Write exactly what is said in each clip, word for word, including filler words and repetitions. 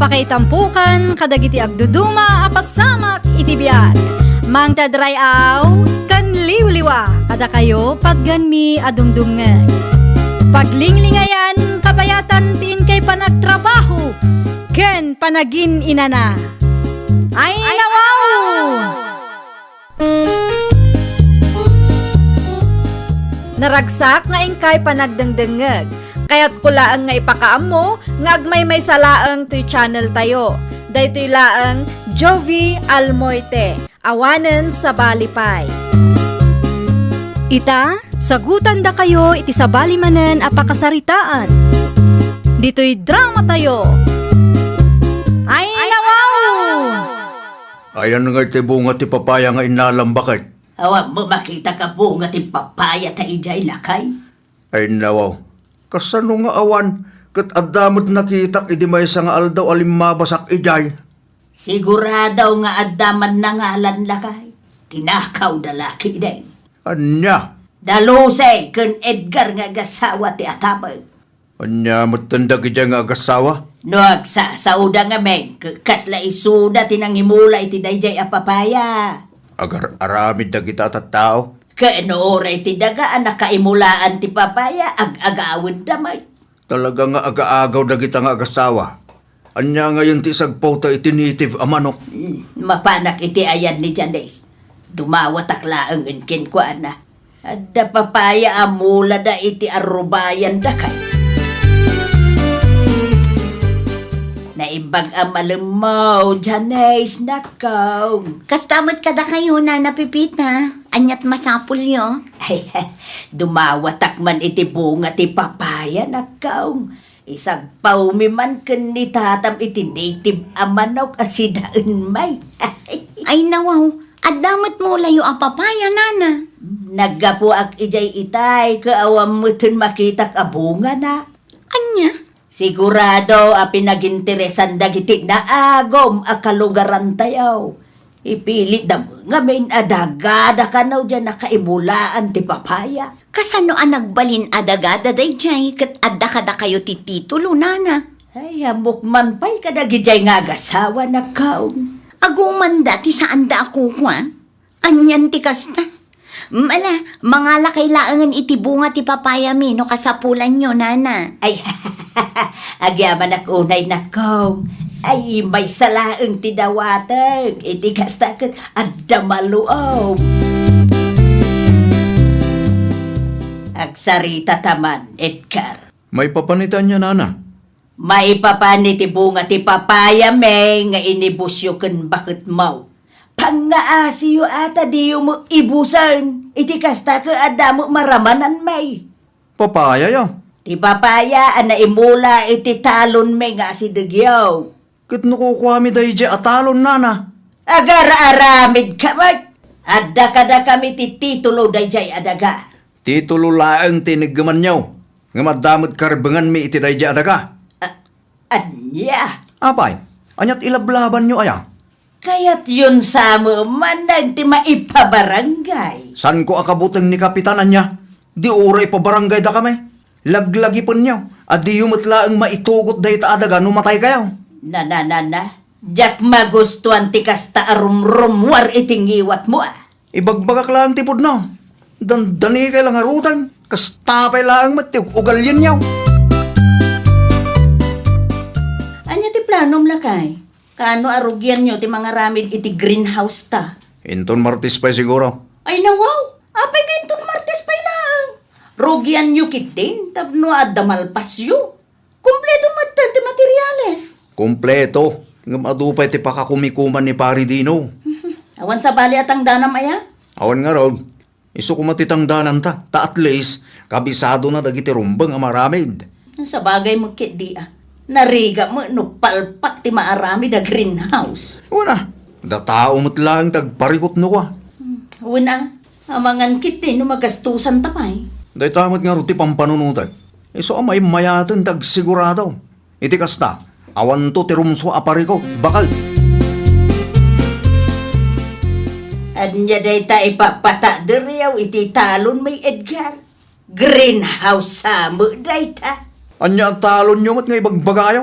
Pakaitampokan kadagiti agduduma a pasamak iti biag. Mangted ray-aw ken liwliwa kadakayo patgenmi a dumdumngeg. Paglinglingayan kabayatan ti inkay panagtrabaho ken panagin-inana. Ay, nawaw! Naragsak nga inkay panagdengdengngeg. Kayatko laeng nga ipakaammo nga agmaymaysa laeng toy channel tayo. Daytoy laeng Jovi Almoite, awanen sabali pay. Ita, sagutandakayo iti sabali manen a pakasaritaan. Ditoy drama tayo. Ay, nawaw! Ayan nga iti bunga ti papaya nga innalam, baket? Awan met makitak a bunga ti papaya ta idiay, lakay. Ay, nawaw. Kasano nga awan? Ket adda met nakitak idi maysa nga aldaw a limmabasak idiay. Sigurado nga adda man nangalan, lakay. Tinakawda la ketdin. Ania? Da Lucy ken Edgar nga agasawa ti atapek. Ania metten dagidiay nga agasawa? No agsasaoda ngamin, ke-, kasla isuda ti nangimula iti daydiay a papaya. Agar-aramid dagita a tattao. Ken no uray ti daga a nakaimulaan ti papaya, ag-agawidda met. Talaga nga agaagaw dagita nga agasawa. Ania ngayen ti isagpawta iti native a manok? Hmm, mapanak iti ayan ni Janice. Dumawatak laeng kenkuana. Adda papaya a mulada iti arrubayan, dakay. Naimbag a malemmo, Janice, nakkaw. Kasta met kadakayo, Nana Pepita. Aniat masapulyo? Ay, dumawatak man iti bunga ti papaya, nakkaw. Isagpawmi man ken ni tatam iti native a manok a sidaen may. Ay, nawaw, adda met mulayo a papaya, nana. Naggapuak idiay itay, ket awan metten makitak a bungana. Ania? Sigurado a pinaginteresan dagiti naagum a kalugarantayo. Ipilitda met ngamin a dagada kano diay nakaimulaan ti papaya. Kasano a nagbalin a dagada daydiay ket adda kadakayo ti titulo, nana? Ay, ammok man pay kadagidiay nga agasawa, nakkaw. Agumanda ti saanda a kukua? Anian ti kasta? Mala, mangalakay laengen iti bunga ti papayami no kasapulanyo, nana. Ay, agyamanak unay, nakkaw. Ay, maysa laeng ti dawatek. Iti kasta ket adda maluom. Agsaritata man, Edgar. Maipapan iti ania, nana? Maipapan iti bunga ti papayami nga inibusyo ken baketmo. Pangngaasiyo a ta diyo met ibusen. Iti kasta ket adda met maramanan may. Papayayo? Ti papaya a naimula iti talonmi nga asidegyo. Ket no kukuami daydiay a talon, nana? Agar-aramidka met. Adda kadakami ti titulo daydiay a daga. Titulo laeng ti iniggemanyo, ngem adda met karbenganmi iti daydiay a daga. A-, ania? Apay, aniat ilablabanyo aya? Kayatyon sa met manen ti maipabarangay. Saanko a kabuteng ni Kapitan, ania? Di uray ipabarangaydakami. Laglagipenyo a diyo met laeng maitugot dayta a daga no mataykayo. Na, na, na, na. Diak magustuan ti kasta a rumrummuar iti ngiwatmo, a. Ibagbagak laeng ti pudno. Dandanikay la ngaruden. Kasta pay laeng met ti ug-ugalienyo. Ania ti planom, lakay? Kaano a rugianyo ti mangaramid iti greenhouse ta? Inton Martes pay siguro. Ay, nawaw! Apay nga inton Martes pay laeng? Rugianyo ketdin tapno adda malpasyo. Kompleto met ti materiales. Kompleto. Ngem adu pay ti pakakumikuman ni Pari Dino. Awan sabali a tangdanam aya? Awan ngarud. Isu koma ti tangdananta, ta at least, kabisadona dagiti rumbeng a maaramid. Sabagay met ketdi a. Narigat met no palpak ti maaramid a greenhouse. Wen a, adda tao met laeng ti agparikut no kua. Hmm, wen a, amangan ketdi no magastusanta pay. Dayta met ngarud ti pampanunotek. Isu a maimmayaten ti agsigurado. Iti kasta, awanto ti rumsua a parikut, baket. Ania dayta ipapatagderyo iti talonmi, Edgar? Greenhouse sa met dayta. Ania a talonyo met nga ibagbagayo?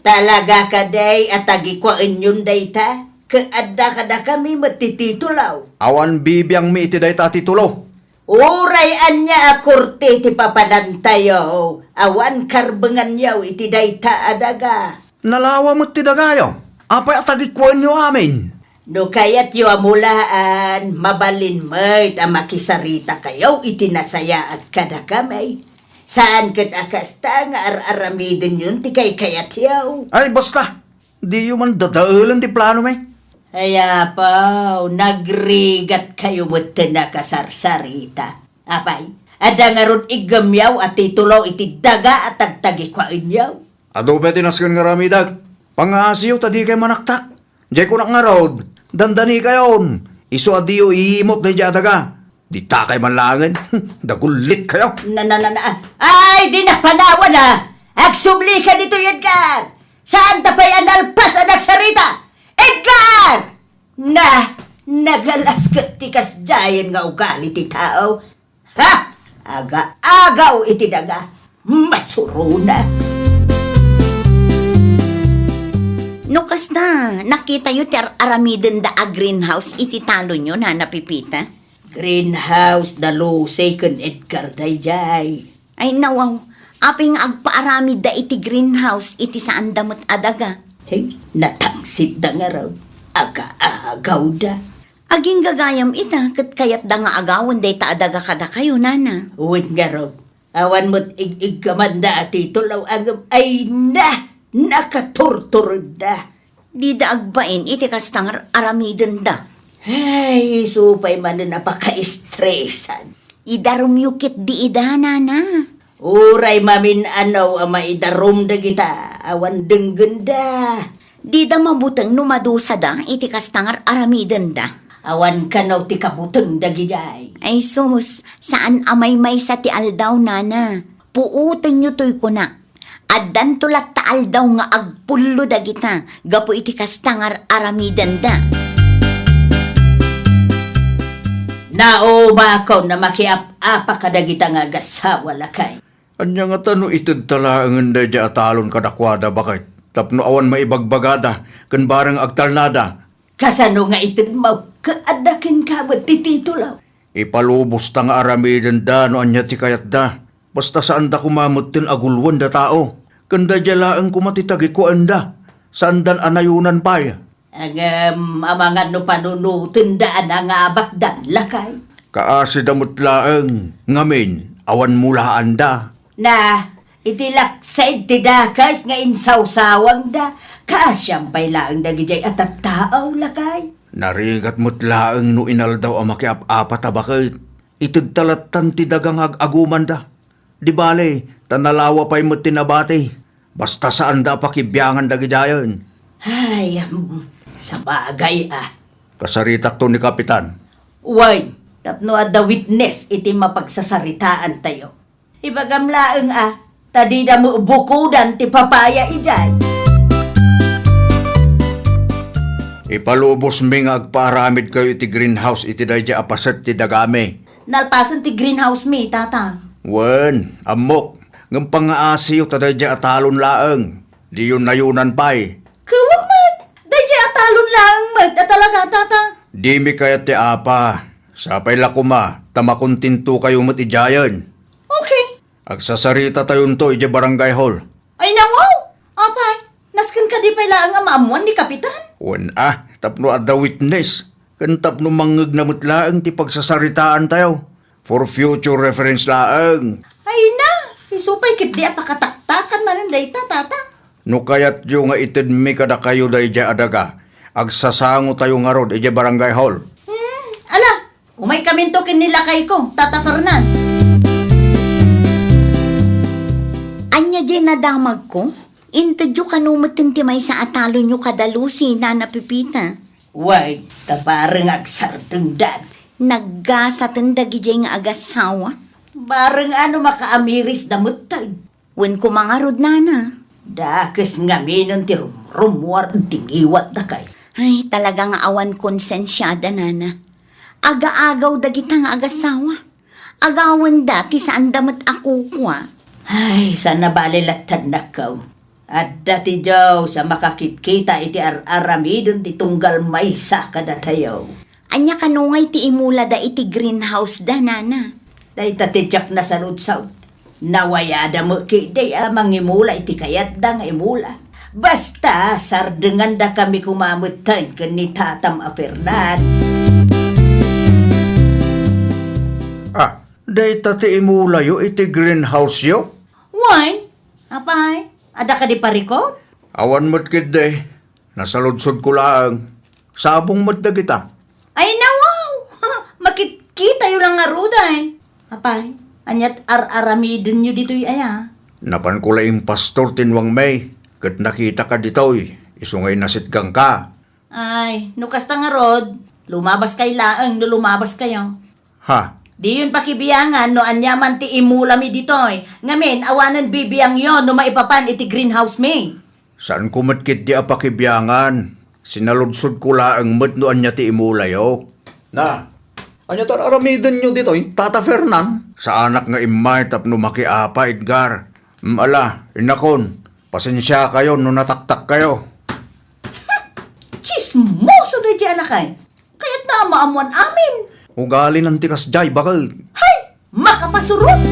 Talaga kadi a tagikuaenyon dayta? Ket adda kadakami met ti titulo. Awan bibiangmi iti dayta a titulo. Uray ania a korte ti papanantayo, awan karbenganyo iti dayta a daga. Nalawa met ti dagayo. Apay a tagikuenyo amin? No kayatyo a mulaan, mabalin met a makisaritakayo iti nasayaat kadakami. Saan ket a kasta nga ar-aramidenyon ti kaykayatyo. Ay, basta! Diyo man dadaelen ti planomi. Ay, apo, nagrigatkayo met ti nakasarsarita. Apay, adda ngarud iggemyo a titulo iti daga a tagtagikuaenyo? Adu pay ti nasken nga aramidek. Pangaasiyo ta dikay manaktak. Jay kunak ngarud, dandanikayon. Isu a diyo iimut daydiay a daga. Ditakay man laengen. Dagulitkayo. Na, na, na, na. Ay, di napanawan, a! Agsublika ditoy, Edgar! Saanta pay a nalpas a nagsarita? Edgar! Na, nagalas ket ti kasdiayen nga ugali ti tao. Ha! Aga-agaw iti daga. Masuruna! No kasta, nakitayo ti ar-aramidenda a greenhouse iti talonyo, Nana Pepita? Greenhouse da Lucy ken Edgar daydiay. Ay, nawaw. Apay nga agpaaramidda iti greenhouse iti saanda met a daga? Hey, natangsitda ngarud. Aga-agawda. Aginggagayam ita ket kayatda nga agawen dayta a daga kadakayo, Nana. Wen ngarud, awan met ig-iggamanda a titulo ngem ay na, nakaturturedda. Dida agbain iti kasta nga ar-aramidenda. Ay, isu pay manen a pakaistresan. Idarumyo ketdi ida, Nana. Uray mamin-anaw a maidarum dagita, awan denggenda. Dida mabuteng no madusada iti kasta nga ar-aramidenda. Awan kano ti kabuteng dagidiay. Ay sus, saan a maymaysa ti aldaw, Nana. Puotenyo toy kunak. Addanto latta aldaw nga agpullo dagita gapu iti kasta nga ar-aramidenda. Naumakon a makiap-apa kadagita nga agassawa, lakay. Ania ngata no itedta laengen daydiay a talon kadakuada, baket, tapno awan maibagbagada ken bareng agtalnada? Kasano nga itedmo ket adda kenka met ti titulo? Ipalubosta nga aramidenda no ania ti kayatda. Basta saanda koma metten a guluen da tao. Ken daydiay laeng koma ti tagikuaenda. Saandan a nayonan pay. Ngem amangan no panunotenda a nangabakdan, lakay. Kaasida met laeng, ngamin, awan mulaanda. Na, iti laksid ti dakes nga insawsawangda, kaasian pay laeng dagidiay a tattao, lakay. Narigat met laeng no inaldaw a makiap-apa ta baket. Itedta lattan ti daga nga ag-agumanda. Di bale, ta nalawa pay met ti nabati. Basta saanda a pakibiangan dagidiayen. Ay, mm, sabagay a. Kasaritakto ni Kapitan. Wen, tapno adda witness iti mapagsasaritaantayo. Ibagam laeng a, ta dida met bukodan ti papaya idiay. Ipalubosmi nga agpaaramidkayo iti greenhouse iti daydiay a paset ti dagami. Nalpasen ti greenhouse mi, Tata. Wen, ammok, ngem pangaasiyo ta daydiay a talon laeng. Diyo nayonan pay. Kuwan met, daydiay a talon laeng met a talaga, Tata. Dimi kayat ti apa. Sapay la koma, ta makontentokayo met idiayen. Okay. Agsasaritatayon to idiay barangay hall. Ay, nawaw! Apay, nasken kadi pay laeng a maammuan ni Kapitan? Wen a, tapno adda witness, ken tapno mangngegna met laeng ti pagsasaritaantayo. For future reference laeng. Ay na, isu pay ketdi a pakataktakan manen dayta, Tata. No kayatyo nga itedmi kadakayo daydiay a daga, agsasangotayo ngarud idiay barangay hall. Hmm, ala, umaykaminto ken ni lakayko, Tata Fernan. Ania diay nadamagko? Intedyo kano metten ti maysa a talonyo kada Lucy, Nana Pepita. Wen, ta bareng agsardengdan. Naggasaten dagidiay nga agassawa. Bareng a no makaamirisda metten. Wen koma ngarud, Nana. Dakes ngaminen ti rumrumuar iti ngiwatda kay. Ay, talaga nga awan konsensiada, Nana. Agaagaw dagita nga agassawa. Agawenda ti saanda met a kukua. Ay, saan a bale lattan, nakkaw. Adda ti Dios a makakitkita iti ar-aramiden ti tunggal maysa kadatayo. Ania kano ngay ti imulada iti greenhouse da, nana? Dayta ti diak nasaludsod. Nawayada met ketdi a mangimula iti kayatda nga imula. Basta, sardengandakami koma metten ken ni tatam a Fernan. Ah, dayta ti imulayo iti greenhouse-yo? Wen, apay, adda kadi parikut? Awan met ketdi. Nasaludsodko laeng. Sabong met dagita. Ay, nawaw! Makitkitayo la ngaruden. Apay, aniat ar-aramidenyo ditoy aya? Napanko la impastor ti nuangmi, ket nakitaka ditoy, isu nga inasitgangka. Ay, no kasta ngarud, lumabaskay laeng no lumabaskayo. Ha? Diyon pakibiangan no ania man ti imulami ditoy. Ngamin, awanen bibiangyo no maipapan iti greenhouse-mi. Saanko met ketdi a pakibiangan. Sinaludsodko laeng met no ania ti imulayo. Na, ania ti ar-aramidenyo ditoy, Tata Fernan? Saanak nga immay tapno makiapa, Edgar. Mm, ala, inakon, pasensiakayo no nataktakkayo. Tsismoso daydiay a lakay. Kayatna a maammoan amin. Ugalina ti kasdiay, baket. Hay! Makapasurot!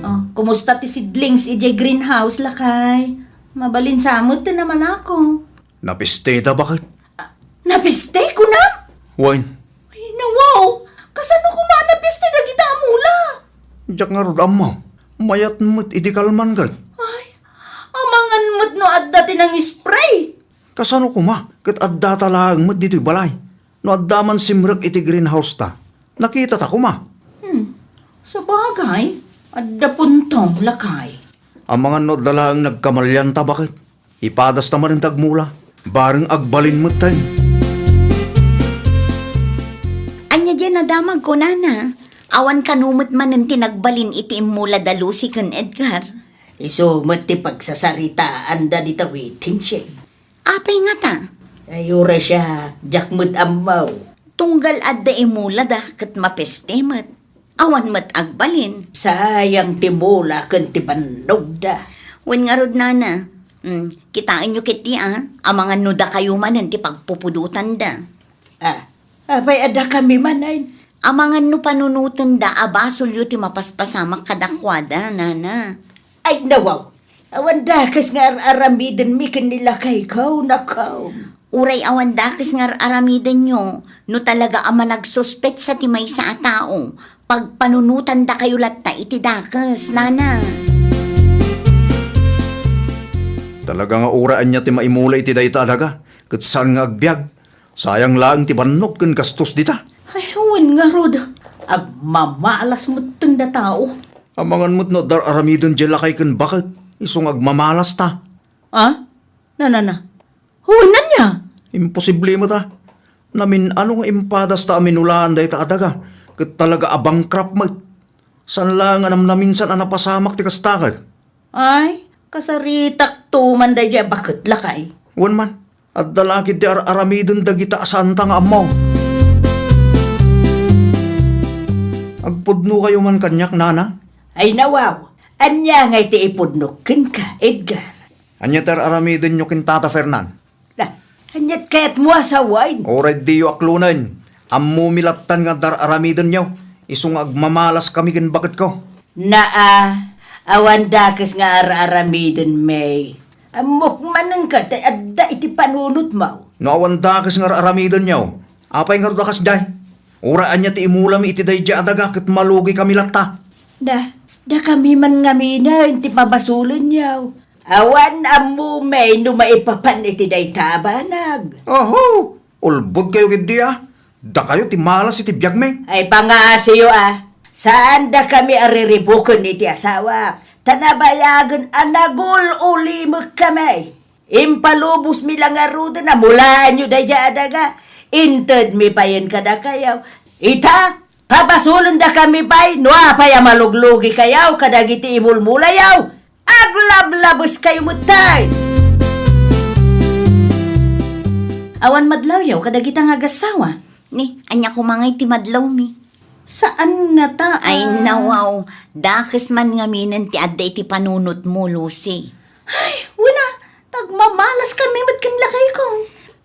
Oh, kumusta ti seedlings idiay greenhouse, lakay? Mabalin sa met ti namalako. Napisteda, baket. Ah, napiste, kunam? Wen. Ay, nawaw! Kasano koma a napiste dagita a mula? Diak ngarud ammo. Mayat met idi kalman, ket. Ay, amangan met no adda ti nang-spray. Kasano koma ket addata laeng met ditoy balay? No adda man simrek iti greenhouse-ta, nakitata koma. Hmm. Sabagay, adda punto, lakay. Amangan no adda laeng nagkamalianta, baket. Ipadasta manen ti agmula. Bareng agbalin metten. Ania diay nadamagko, nana? Awan kano met manen ti nagbalin iti immula da Lucy ken Edgar? Isu met ti pagsasaritaanda dita waiting shed. Apay ngata? Ay, uray siak, diak met ammo. Tunggal adda imulada ket mapeste met. Awan met agbalin. Sayang ti mula ken ti bannogda. Wen ngarud, nana. Hmm, kitaenyo ketdi a, amangan no dakayo manen ti pagpupudotanda. Ah, apay a dakami manen? Amangan no panunotenda a basolyo ti mapaspasamak kadakuada, nana. Ay, nawaw! Awan dakes nga ar-aramidenmi ken ni lakayko, nako. Uray awan dakes nga ar-aramidenyo, no talaga a managsuspetsa ti maysa a tao, pagpanunotandakayo latta iti dakes, nana. Talaga nga uray ania ti maimula iti dayta a daga, ket saan nga agbiag. Sayang laeng ti bannog ken gastos dita. Ay, wen ngarud, agmamalas metten da tao. Amangan met no adda ar-aramiden diay lakay ken baket, isu nga agmamalasta. Ah? Na, na, na. Wen ania? Imposible met a. Namin-ano nga impadasta a minulaan dayta a daga, ket talaga a bankrupt met. Saan laeng a namnaminsan a napasamak ti kasta ket. Ay, kasaritakto man daydiay a baket, lakay. Wen man, adda la ketdi ar-aramiden dagita a saanta nga ammo. Agpudnokayo man kaniak, nana? Ay, nawaw, ania ngay ti ipudnok kenka, Edgar? Ania ti ar-aramidenyo ken Tata Fernan? Na, aniat kayatmo a sawen? Uray diyo aklonen. Ammomi lattan nga adda ar-aramidenyo. Isu nga agmamalaskami ken baketko. Naa, awan dakes nga ar-aramidenmi. Ammok manen ket ti adda iti panunotmo. No awan dakes nga ar-aramidenyo, apay ngarud a kasdiay? Uray ania ti imulami iti daydiay a daga ket malugikami latta. Da, dakami man ngamin ti pabasolenyo. Awan ammomi no maipapan iti dayta a banag. Oho! Ulbodkayo ketdi a. Dakayo ti malas iti biagmi. Ay, pangaasiyo a. Saan dakami a riribuken iti asawak. Ta nabayagen a nagul-ulimekkami. Impalubosmi la ngaruden a mulaanyo daydiay a daga. Intedmi payen kadakayo. Ita, pabasolendakami pay no apay a maluglugikayo kadagiti imulmulayo. Aglablabeskayo metten! Awan madlawyo kadagita nga agassawa? Ni, ania koma ngay ti madlawmi? Saan ngata, Ay, ah. Nawaw, dakes man ngaminen ti adda iti panunotmo, Lucy. Ay, wen a, ta agmamalaskanmi met ken lakayko.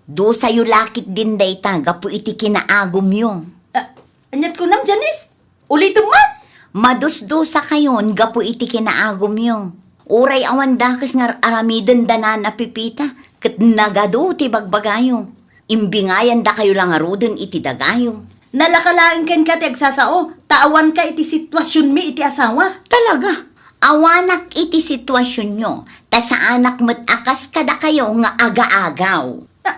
Dusayo la ketdin dayta gapu iti kinaagumyo. Ah, aniat kunam, Janice? Ulitem man? Madusdusakayon gapu iti kinaagumyo. Uray awan dakes nga ar-aramidenda nana Pepita, ket nagadu ti bagbagayo. Imbingayandakayo la ngaruden iti dagayo. Nalaka laeng kenka ti agsasao, ta awanka iti situasionmi iti asawa. Talaga, awanak iti situasionyo, ta saanak met a kas kadakayo nga agaagaw. Ah,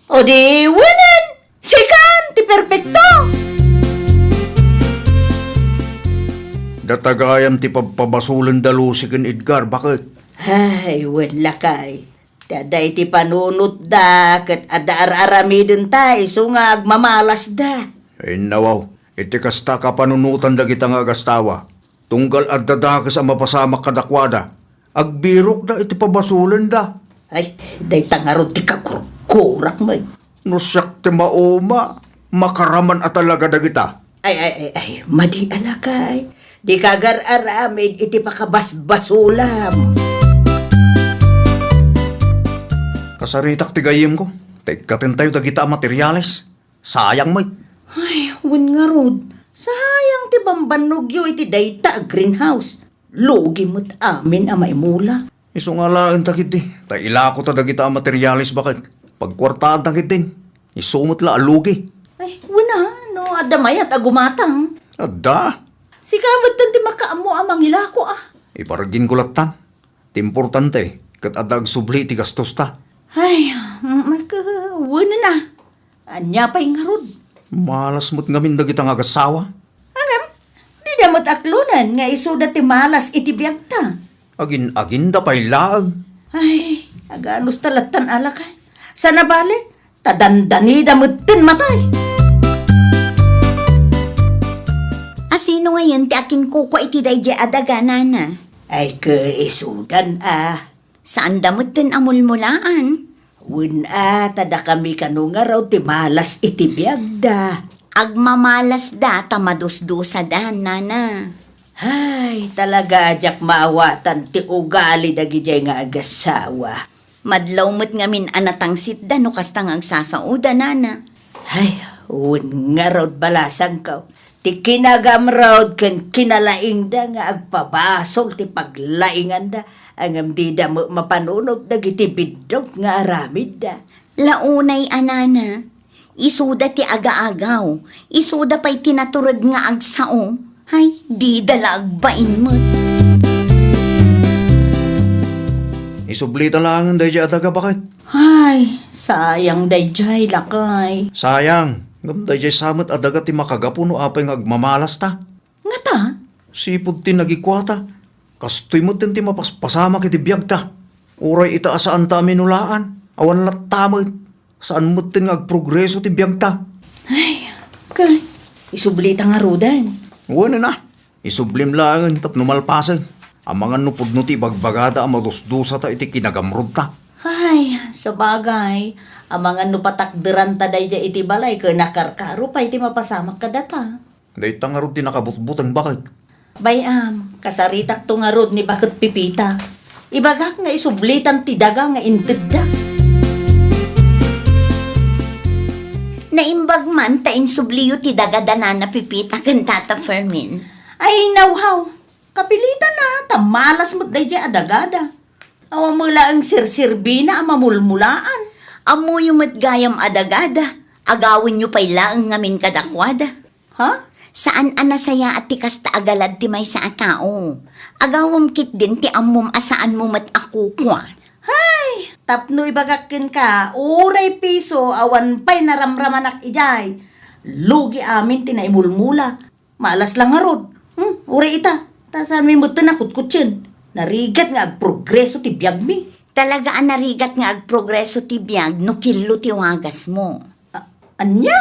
o di, wenen! Sikan ti perpekto! Data gayam ti pabpabasolen da Lucy ken Edgar, baket? Ay, wen lakay. Ti adda iti panunotda ket adda ar-aramidenta isu nga agmamalasda. Ay, nawaw. Iti kasta, kapanunotan dagita nga agasawa. Tunggal adda dakes a mapasamak kadakuada, agbirokda iti pabasolenda. Ay, dayta ngarud ti kakurkurak met. No siak ti mauma, makaraman a talaga dagita. Ay, ay, ay, ay, madi a lakay. Dika agar-aramid iti pakabasbasolam. Kasaritak ti gayyemko, ta ikkatentayo dagita a materiales. Sayang met. Ay, wen ngarud, sayang ti bambannogyo iti dayta a greenhouse. Lugi met amin a maimula. Isu nga alaen ta ketdi, ta ilako ta dagita a materiales baket. Pagkuartaan ta ketdin. Isu met la a lugi. Ay, wen a, no adda mayat a gumatang. Adda. Sika metten ti makaammo a mangilako, ah. Ibarginko lattan. Ti importante, ket adda agsubli ti gastosta. Ay, mm, ket, wen a. Ania pay ngarud? Malas met ngamin dagita nga agasawa. Ngem, dida met aklonen nga isuda ti malas iti biagta. Agin-aginda pay laeng. Ay, aganusta lattan a lakay. Saan a bale, ta dandanida metten matay. A sino ngayen ti akinkukua iti daydiay a daga, nana? Ay, ket isudan a. Saanda metten a mulmulaan. Wen a, ta dakami kano ngarud ti malas iti biagda. Agmamalasda ta madusdusadan, nana. Ay, talaga a diak maawatan ti ugali dagidiay nga agasawa. Madlaw met ngamin a natangsitda no kasta nga agsasaoda, nana. Ay, wen ngarud balasangko. Ti kinagamrud ken kinalaingda nga agpabasol ti paglainganda, ngem dida met mapanunot dagiti biddut nga aramidda. La unay a, nana, isuda ti agaagaw, isuda pay ti natured nga agsao. Ay, dida la agbain met. Isublita laengen daydiay a daga, baket. Ay, sayang daydiay, lakay. Sayang. Ngem daydiay sa met a daga ti makagapu no apay nga agmamalasta. Ngata? Sipud ti nagikuata. Kastoy metten ti mapaspasamak iti biagta. Uray ita a saanta a minulaan, awan latta met. Saan metten nga agprogreso ti biagta. Ay, ket isublita ngaruden. Wen a. Isublim laengen tapno malpasen. Amangan no pudno ti ibagbagada a madusdusata iti kinagamrudta. Ay, sabagay, amangan no patakderanta daydiay iti balay ket nakarkaro pay ti mapasamak kadata. Dayta ngarud ti nakabutbuteng, baket. Bay-am, kasaritakto ngarud ni baket Pepita. Ibagak nga isublitan ti daga nga intedda. Naimbag man ta insubliyo ti daga da nana Pepita ken tata Fermin. Ay, nawhaw. Kapilitan a, ta malas met daydiay a dagada. Awan met laeng serserbina a mamulmulaan. Ammoyo met gayam a dagada. Agawenyo pay laeng ngamin kadakuada. Ha? Saan a nasayaat ti kasta a galad ti maysa a tao. Agawem ketdin ti ammom a saanmo met a kukua. Hay! Tapno ibagak kenka, uray piso, awan pay naramramanak idiay. Lugi amin ti naimulmula. Malas la ngarud. Hmm, uray ita, ta saanmi metten a kutkutsien. Narigat nga agprogreso ti biagmi. Talaga a narigat nga agprogreso ti biag no killo ti wagasmo. A-, ania?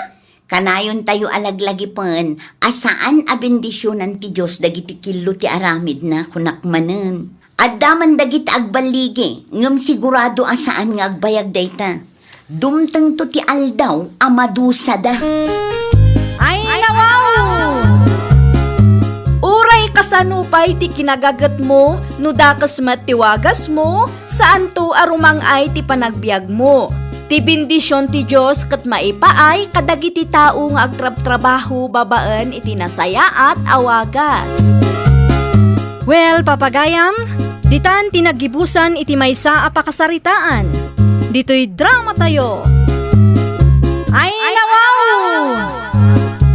Kanayontayo a laglagipen a saan a bendisionan ti Dios dagiti killo ti aramidna, kunak manen. Adda man dagiti agballigi, ngem sigurado a saan nga agbayag dayta. Dumtengto ti aldaw a madusada. Ay, nawaw! Nupay ti kinagagetmo, no dakes met ti wagasmo, saanto a rumang-ay ti panagbiagmo. Ti bendision ti Dios ket maipaay kadagiti tao nga agtrabtrabaho babaen iti nasayaat a wagas. Well, papagayam, ditan ti naggibusan iti maysa a pakasaritaan. Ditoy dramatayo. Ay, nawaw!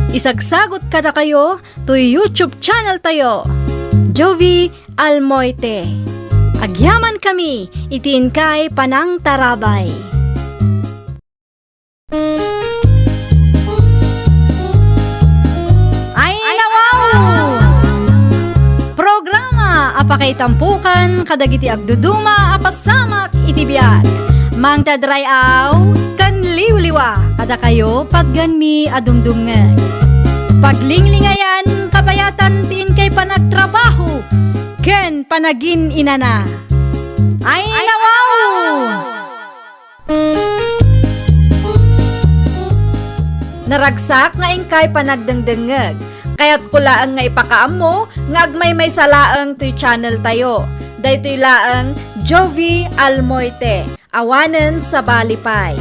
Isagsagot kadakayo toy YouTube channel tayo, Jovi Almoite. Agyaman kami iti inkay panangtarabay. Ay, nawaw! Programa a pakaitampukan kadagiti agduduma a pasamak iti biag. Mangted ray-aw ken liwliwa kadakayo patgenmi a dumdumngeg. Paglinglingayan, kabayatan ti inkay panagtrabaho ken panagin-inana. Ay, nawaw! Naragsak nga inkay panagdengdengngeg. Kayatko laeng nga ipakaammo nga agmaymaysa laeng toy channel tayo. Daytoy laeng Jovi Almoite, awanen sabali pay.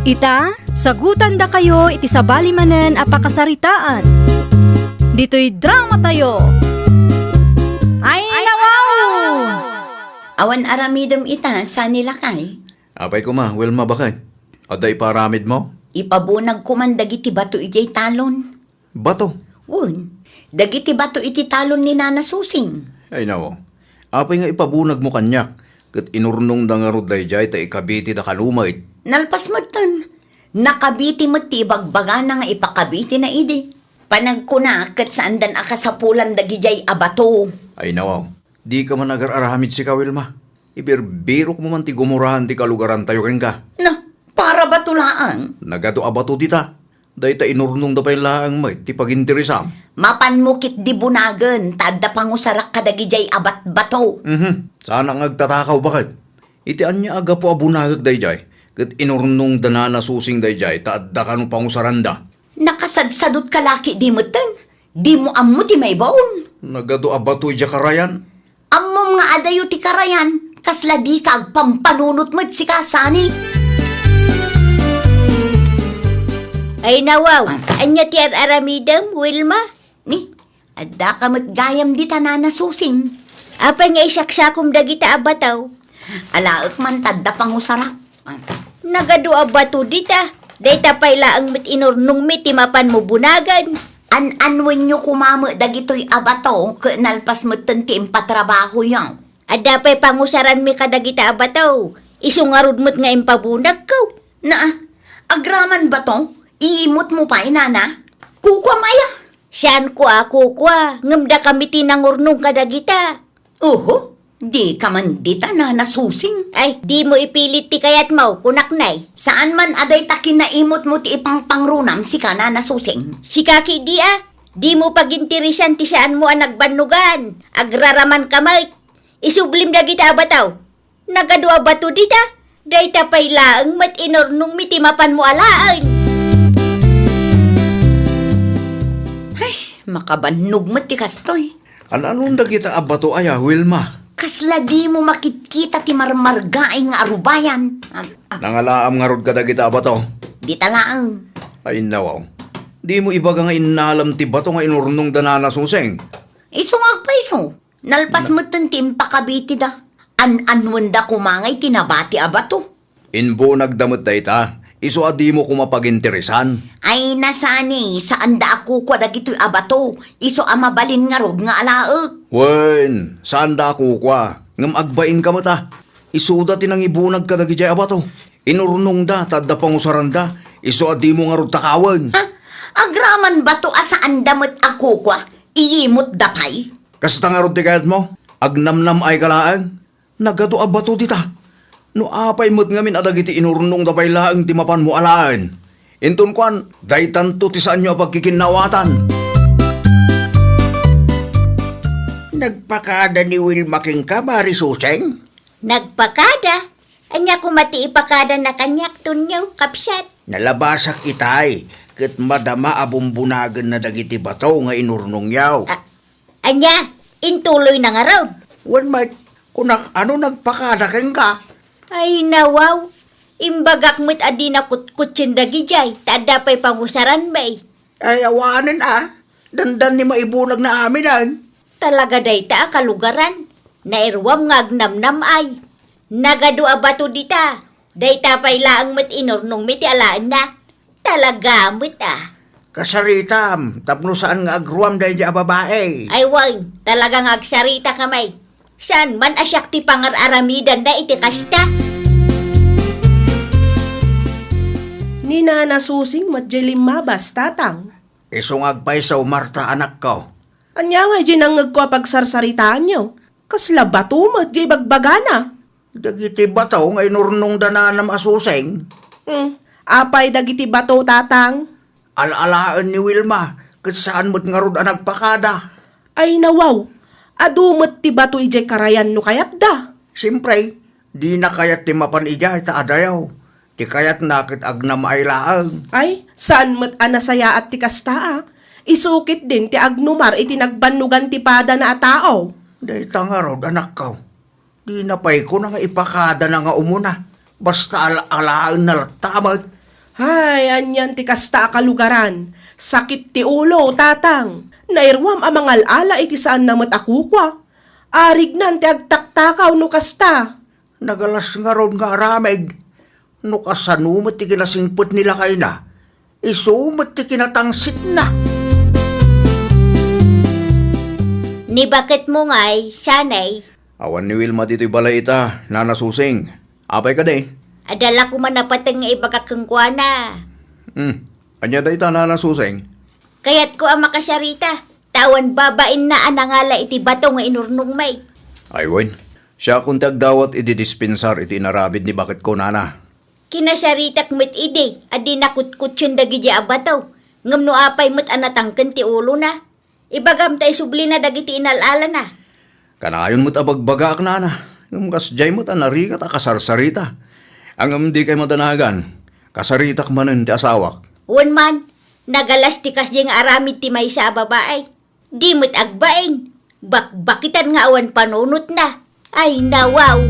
Ita, sagutandakayo iti sabali manen a pakasaritaan. Ditoy dramatayo. Ay, nawaw! Awan aramidem ita, saan ni lakay? Apay koma, Wilma, baket? Adda iparamidmo? Ipabunagko man dagiti bato idiay talon. Bato? Wen, dagiti bato iti talon ni Nana Susing. Ay, nawaw. Apay nga ipabunagmo kaniak, ket inurnongda ngarud daydiay ta ikabitida kano met? Nalpas metten. Nakabiti met ti ibagbagana nga ipakabitina idi. Panagkuna ket saandan a kasapulan dagidiay a bato. Ay, nawaw. Dika man agar-aramid sika, Wilma. Ibirbirokmo man ti gumuraen ti kalugarantayo kenka. Na, para bato laeng. Nagadu a bato dita. Dayta inurnongda pay laeng met ti paginteresam. Mapanmo ketdi bunagen, ta adda pangusarak kadagidiay a batbato. Mhm. Saanak nga agtatakaw, baket? Iti ania a gapu a bunagek daydiay, ket inurnongda Nana Susing daydiay ta adda kano pangusaranda. Nakasadsadutka la ketdi metten? Dimo ammo ti maibaon? Nagadu a bato idiay karayan. Ammom nga adayo ti karayan, kasla dika agpampanunot met sika, sani? Ay, nawaw, ah, ania ti ar-aramidem, Wilma? Ni, addaka met gayam dita, Nana Susing. Apay nga isaksakom dagita a bato? Alaek man ta adda pangusarak. Nagadu a bato dita. Dayta pay laeng met inurnongmi ti mapanmo bunagen. An-anwenyo koma met dagitoy a bato ket nalpas metten ti impatrabahoyo. Adda pay pangusaranmi kadagita a bato. Isu ngarud met nga impabunagko. Naa, agraman bato, iimutmo pay, nana? Kukuam aya? Saanko a kukua, ngem dakami ti nangurnong kadagita. Oho, dika man dita, Nana Susing. Ay, dimo ipilit ti kayatmo, kunak nay. Saan man a dayta kinaimutmo ti ipangpangrunam sika, Nana Susing? Sika ketdi a, dimo paginteresan ti saanmo a nagbannogan. Agraramanka met. Isublim dagita a bato. Nagadu a bato dita. Dayta pay laeng met inurnongmi ti mapanmo alaen. Ay, makabannog met ti kastoy. An-anon dagita a bato aya, Wilma? Kasla dimo makitkita ti marmargaing nga arubayan. Ah, ah. Nangalaam ngarud kadagita a bato? Dita laeng. Ay, nawaw. Dimo ibaga nga innalem ti bato nga inurnongda Nana Susing? Isu nga agpayso. Nalpas metten ti impakabitida. An-anwenda koma ngay ti nabati a bato. Imbunagda met dayta, isu a dimo koma paginteresan. Ay, nasani, saanda a kukua dagitoy a bato, isu a mabalin ngarud nga alaek. Wen, saanda a kukua, ngem agbainka met a. Isuda ti nangibunag kadagidiay a bato. Inurnongda ta adda pangusaranda, isu a dimo ngarud takawen. Ha? Agraman bato a saanda met a kukua, iyimutda pay? Kasta ngarud ti kayatmo? Agnamnam-ayka laeng? Nagadu a bato dita. No apay met ngamin a dagiti inurnongda pay laeng ti mapanmo alaen? Inton kuan, daytanto ti saanyo a pagkikinnaawatan. Nagpakada ni Wilma kenka, Mari Suseng? Nagpakada? Ania koma ti ipakadana kaniak, Tonyo, kabsat? Nalabasak itay, ket madama a bumbunagenna dagiti bato nga inurnongyo. Ah, Ania, intuloyna ngarud? Wen met, kunak, ano nagpakada kenka? Ay, nawaw. Imbagak met a dina kutkutien dagidiay, ta adda pay pangusaran, bay. Ay, awanen a. Dandan ni maibunag na aminen. Talaga dayta a kalugaran. Nairuam nga agnamnam-ay. Nagadu a bato dita. Dayta pay laeng met inurnongmi ti alaenna. Talaga met a. Kasaritam, tapno saan nga agruam daydi a babai. Ay wen, talaga nga agsarita ka, may. Saan man a siak ti pangar-aramidanna iti kasta? Ni Nana Susing met diay limmabas, Tatang. Isu nga agpayso, Marta, anakko. Ania ngay diay nangngegko a pagsarsaritaanyo? Kasla bato met diay bagbagana. Dagiti bato nga inurnongda nanam a Susing. Hmm, apay dagiti bato, Tatang? Al-alaen ni Wilma, ket saan met ngarud a nagpakada. Ay, nawaw, adu met ti bato idiay karayan no kayatda. Siempre, dina kayat ti mapan idiay ta adayo. Ti kayatna ket agnam-ay laeng. Ay, saan met a nasayaat ti kasta a. Isu ketdin ti agnumar iti nagbannogan ti padana a tao. Dayta ngarud, anakko. Dina pay kuna nga ipakadana nga umuna. Basta al-alaenna latta met. Ay, anian ti kasta a kalugaran. Sakit ti ulo, Tatang. Nairuam a mangal-ala iti saanna met a kukua. Arignan ti agtaktakaw no kasta. Nagalas ngarud nga aramid. No kasano met ti kinasingpet ni lakayna, isu met ti kinatangsitna. Ni baketmo ngay, sanay? Awan ni Wilma ditoy balay ita, Nana Susing. Apay kadi? Adda la koma napateng nga ibagak kenkuana. Hmm. Ania dayta, Nana Susing? Kayatko a makasarita, ta awan babainna a nangala iti bato nga inurnongmi. Ay wen, siakon ti agdawat idi dispensar iti inaramid ni baketko, Nana. Kinasaritak met idi a dina kutkutien dagiti a bato, ngem no apay met a natangken ti ulona. Ibagam ta isublina dagiti inal-alana. Kanayon met a bagbagaak, Nana, ngem kasdiay met a narigat a kasarsarita. Ngem dikay madanagan, kasaritak manen ti asawak. Wen man, nagalas ti kasdiay nga aramid ti maysa a babai. Di met agbain, bakbakitan nga awan panunotna. Ay, nawaw!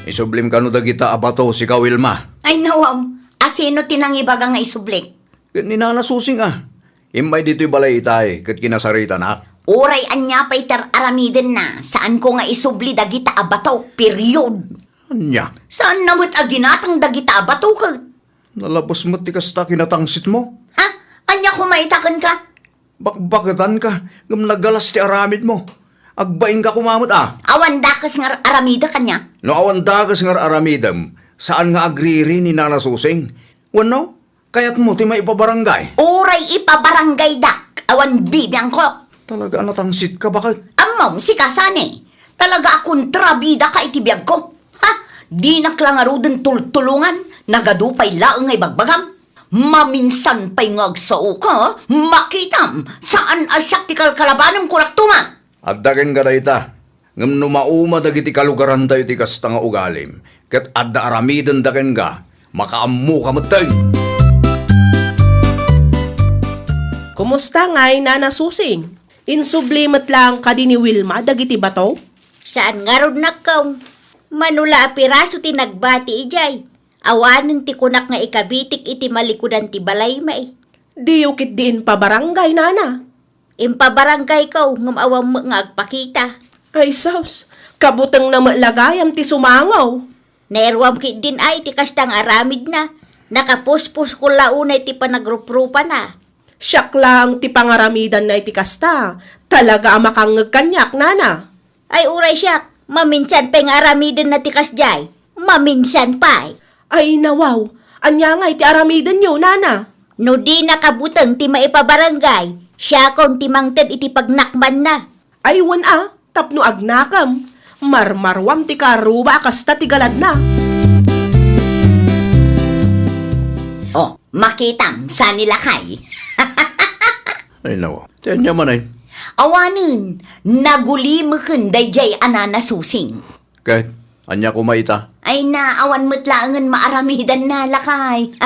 Isublim kano dagita a bato, sika, Wilma. Ay, nawaw! Asino ti nangibaga nga isublik? Ket ni Nana Susing a. Immay ditoy balay itay, ket kinasaritanak. Uray ania pay ti ar-aramidenna, saanko nga isubli dagita a bato, period. Ania? Saanna met a ginatang dagita a bato, ket? Nalabes met ti kasta kinatangsitmo. Ha? Ania koma ita kenka? Bakbaketanka, ngem nagalas ti aramidmo. Agbainka koma met a. Awan dakes nga ar-aramidek ania? No awan dakes nga ar-aramidem, saan nga agriri ni Nana Susing? Wenno, kayatmo ti maipabarangay? Uray ipabarangaydak, awan bibiangko. Talaga a natansitka, baket? Ammom, sika sani. Talaga a kontrabidaka iti biagko. Ha? Dinak la ngaruden tultulongan, nagadu pay laeng nga ibagbagam. Maminsan pay nga agsaoka, makitam, saan a siak ti kalkalabanem, kunak tuma. Adda kenka dayta. Ngem no mauma dagiti kalugarantayo iti kasta nga ugalim, ket adda aramidenda kenka, makaammoka metten. Kumusta ngay, Nana Susing? Insubli met laeng kadi ni Wilma dagiti bato? Saan ngarud, nakkong. Mano la a piraso ti nagbati idiay. Awanen ti kunak nga ikabitik iti malikudan ti balaymi. Diyo ketdi impabarangay, Nana? Impabarangayko, ngem awan met nga agpakita. Ay sus, kabutengna met la gayam ti sumango. Nairuam ketdin a iti kasta nga aramidna. Nakapuspuskol la unay ti panagruprupana. Siak laeng ti pangaramidanna iti kasta. Talaga a makangngeg kaniak, Nana. Ay, uray siak, maminsan pay nga aramidenna ti kasdiay. Maminsan pay. Ay, nawaw, ania ngay ti aramidenyo, Nana? No dina kabuteng ti maipabarangay, siakon ti mangted iti pagnakmanna. Ay, wen a, tapno agnakem, marmaruam ti kaarruba a kasta ti galadna. Oh, makitam, sani lakay. Ay, nawaw. Ti ania manen? Awanen, nagulimeken daydiay a Nana Susing. Ket, ania koma ita? Ay na, awan met laengen maaramidanna, lakay.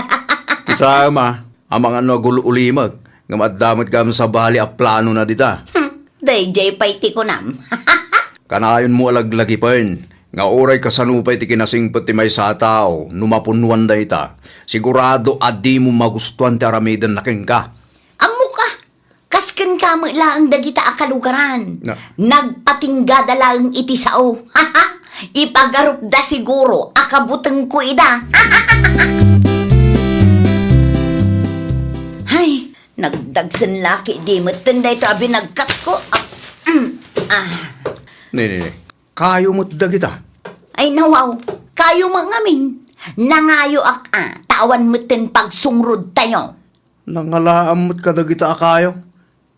Ita, ama, amangan no agul-ulimek. Ngem adda met gayam sabali a planona dita. Hmm, daydiay pay ti kunam. Kanayonmo a laglagipen nga uray kasano pay ti kinasingpet ti maysa a tao no mapunnoan dayta, sigurado a dimo magustuan ti aramidenna kenka. Ammok a, kas kenka met laeng dagita a kalugaran. Na- Nagpatinggada laeng iti sao. Ipagarupda siguro a kabutengko ida. Hay, nagdagsen la ketdi metten daytoy a binagkatko. Ah, mm, ah. Ne, ne, ne. Kayo met dagita? Ay, nawaw. Kayo met ngamin. Nangayoak a, ta awan metten pagsungrodtayo. Nangalaam met kadagita a kayo?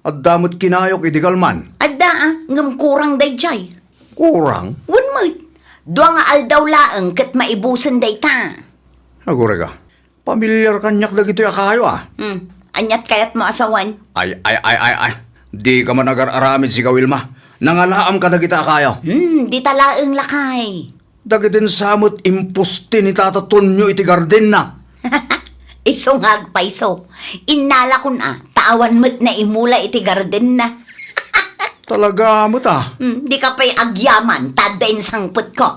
Adda met kinayok idi kalman? Adda a, ngem kurang daydiay. Kurang? Wen met. Dua nga aldaw laeng ket maibusen dayta. Agurayka, pamilyar kaniak dagitoy a kayo a. Hmm. Aniat kayatmo a sawen? Ay, ay, ay, ay, ay. Dika man agar-aramid, sika Wilma. Nangalaam kadagita a kayo. Hmm, dita laeng lakay. Dagiti sa met impusti ni Tata Tonyo iti gardenna. Isu nga agpayso. Innalakon a, ta awan met naimula iti gardenna. Talaga met a. Hmm, dika pay agyaman, ta adda insangpetko.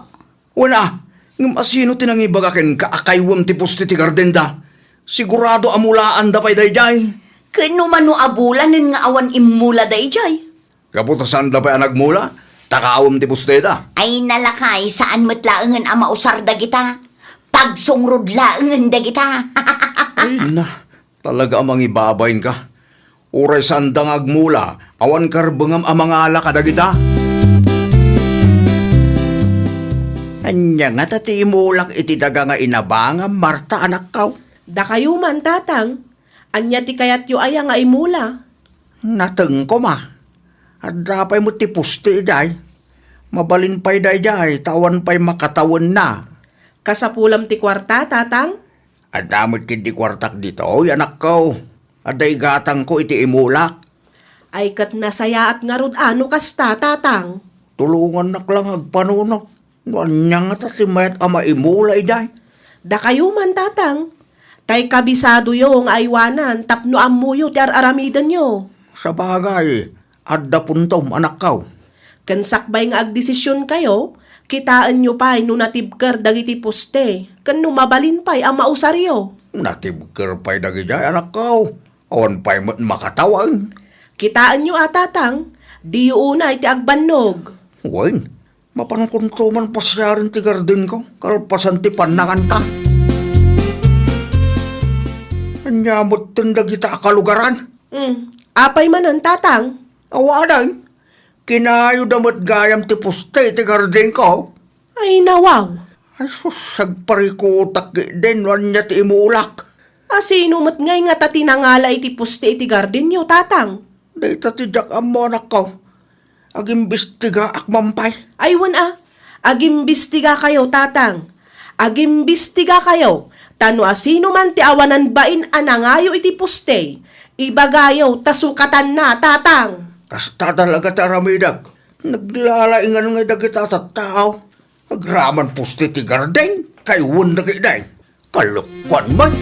Wen a, ngem asino ti nangibaga kenka a kayuem ti pusti ti gardenda? Sigurado a mulaanda pay daydiay. Ken no mano a bulanen nga awan immula daydiay? Gapu ta saanda pay a nagmula, ta kawem ti pustida. Ay, nalakay, saan met laengen a mausar dagita. Pagsungrod laengen dagita. Ay na, talaga a mangibabain ka. Uray saanda nga agmula, awan karbengam a mangala kadagita. Ania ngata ti imulak iti daga nga inabangam, Marta, anakkaw? Dakayo man, Tatang. Ania ti kayatyo aya nga imula? Natengko, ma. Adda pay met ti pusti idiay. Mabalin pay daydiay, ta awan pay makatawenna. Kasapulam ti kuarta, Tatang? Adda met ketdi kuartak ditoy, anakko. Adda igatangko iti imulak. Ay, ket nasayaat ngarud a no kasta, Tatang. Tulongannak la nga agpanunot. No ania ngata ti mayat a maimula idiay? Dakayo man, Tatang. Tay kabisadoyo nga aywanan tapno ammoyo ti ar-aramidenyo. Sabagay, adda puntom, anakkaw. Ken sakbay nga agdesisionkayo, kitaenyo pay no natibker dagiti poste, ken no mabalin pay a mausaryo. Natibker pay dagidiay, anakkaw. Awan pay met makatawen. Kitaenyo a, Tatang, diyo unay ti agbannog. Wen, mapankonto man pasiaren ti gardenko, kalpasan ti pannanganta. Ania metten dagita a kalugaran? Hmm, apay manen, Tatang? Awanen, kinayoda met gayam ti poste ti gardenko. Ay, nawaw. Ay, sus, agparikutak ketdin no ania ti imulak. Asino met ngay ngata ti nangala iti poste iti gardenyo, Tatang? Dayta ti diak ammo, anakko. Agimbestigaak man pay. Ay, wen a. Agimbestigakayo, Tatang. Agimbestigakayo, ta no asino man ti awanan bain a nangayo iti poste, ibagayo ta sukatanna, Tatang. Kasta talaga ti aramidek. Naglalaingan ngay dagita a tattao. Agraman poste ti garden, kayuenda ketdi. Kalokuan man.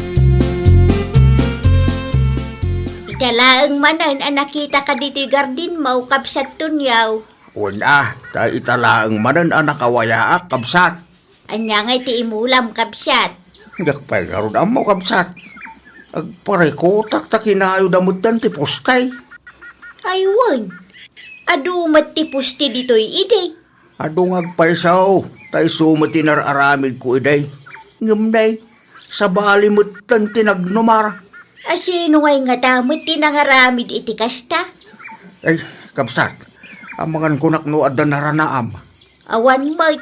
Ita laeng manen a nakitaka ditoy gardenmo, Kabsat Tonyo. Wen a, ta ita laeng manen a nakawayaak, kabsat. Ania ngay ti imulam, kabsat? Diak pay ngarud ammo, kabsat. Agparikutak ta kinayoda metten ti poste. Ay, wen. Adu met ti poste ditoy idi. Adu nga agpayso, ta isu met ti nar-aramidko idi. Ngem nay, sabali metten ti nagnumar. Asino ngay ngata met ti nangaramid iti kasta? Ay, kabsat, amangan kunak no adda naranaam. Awan met.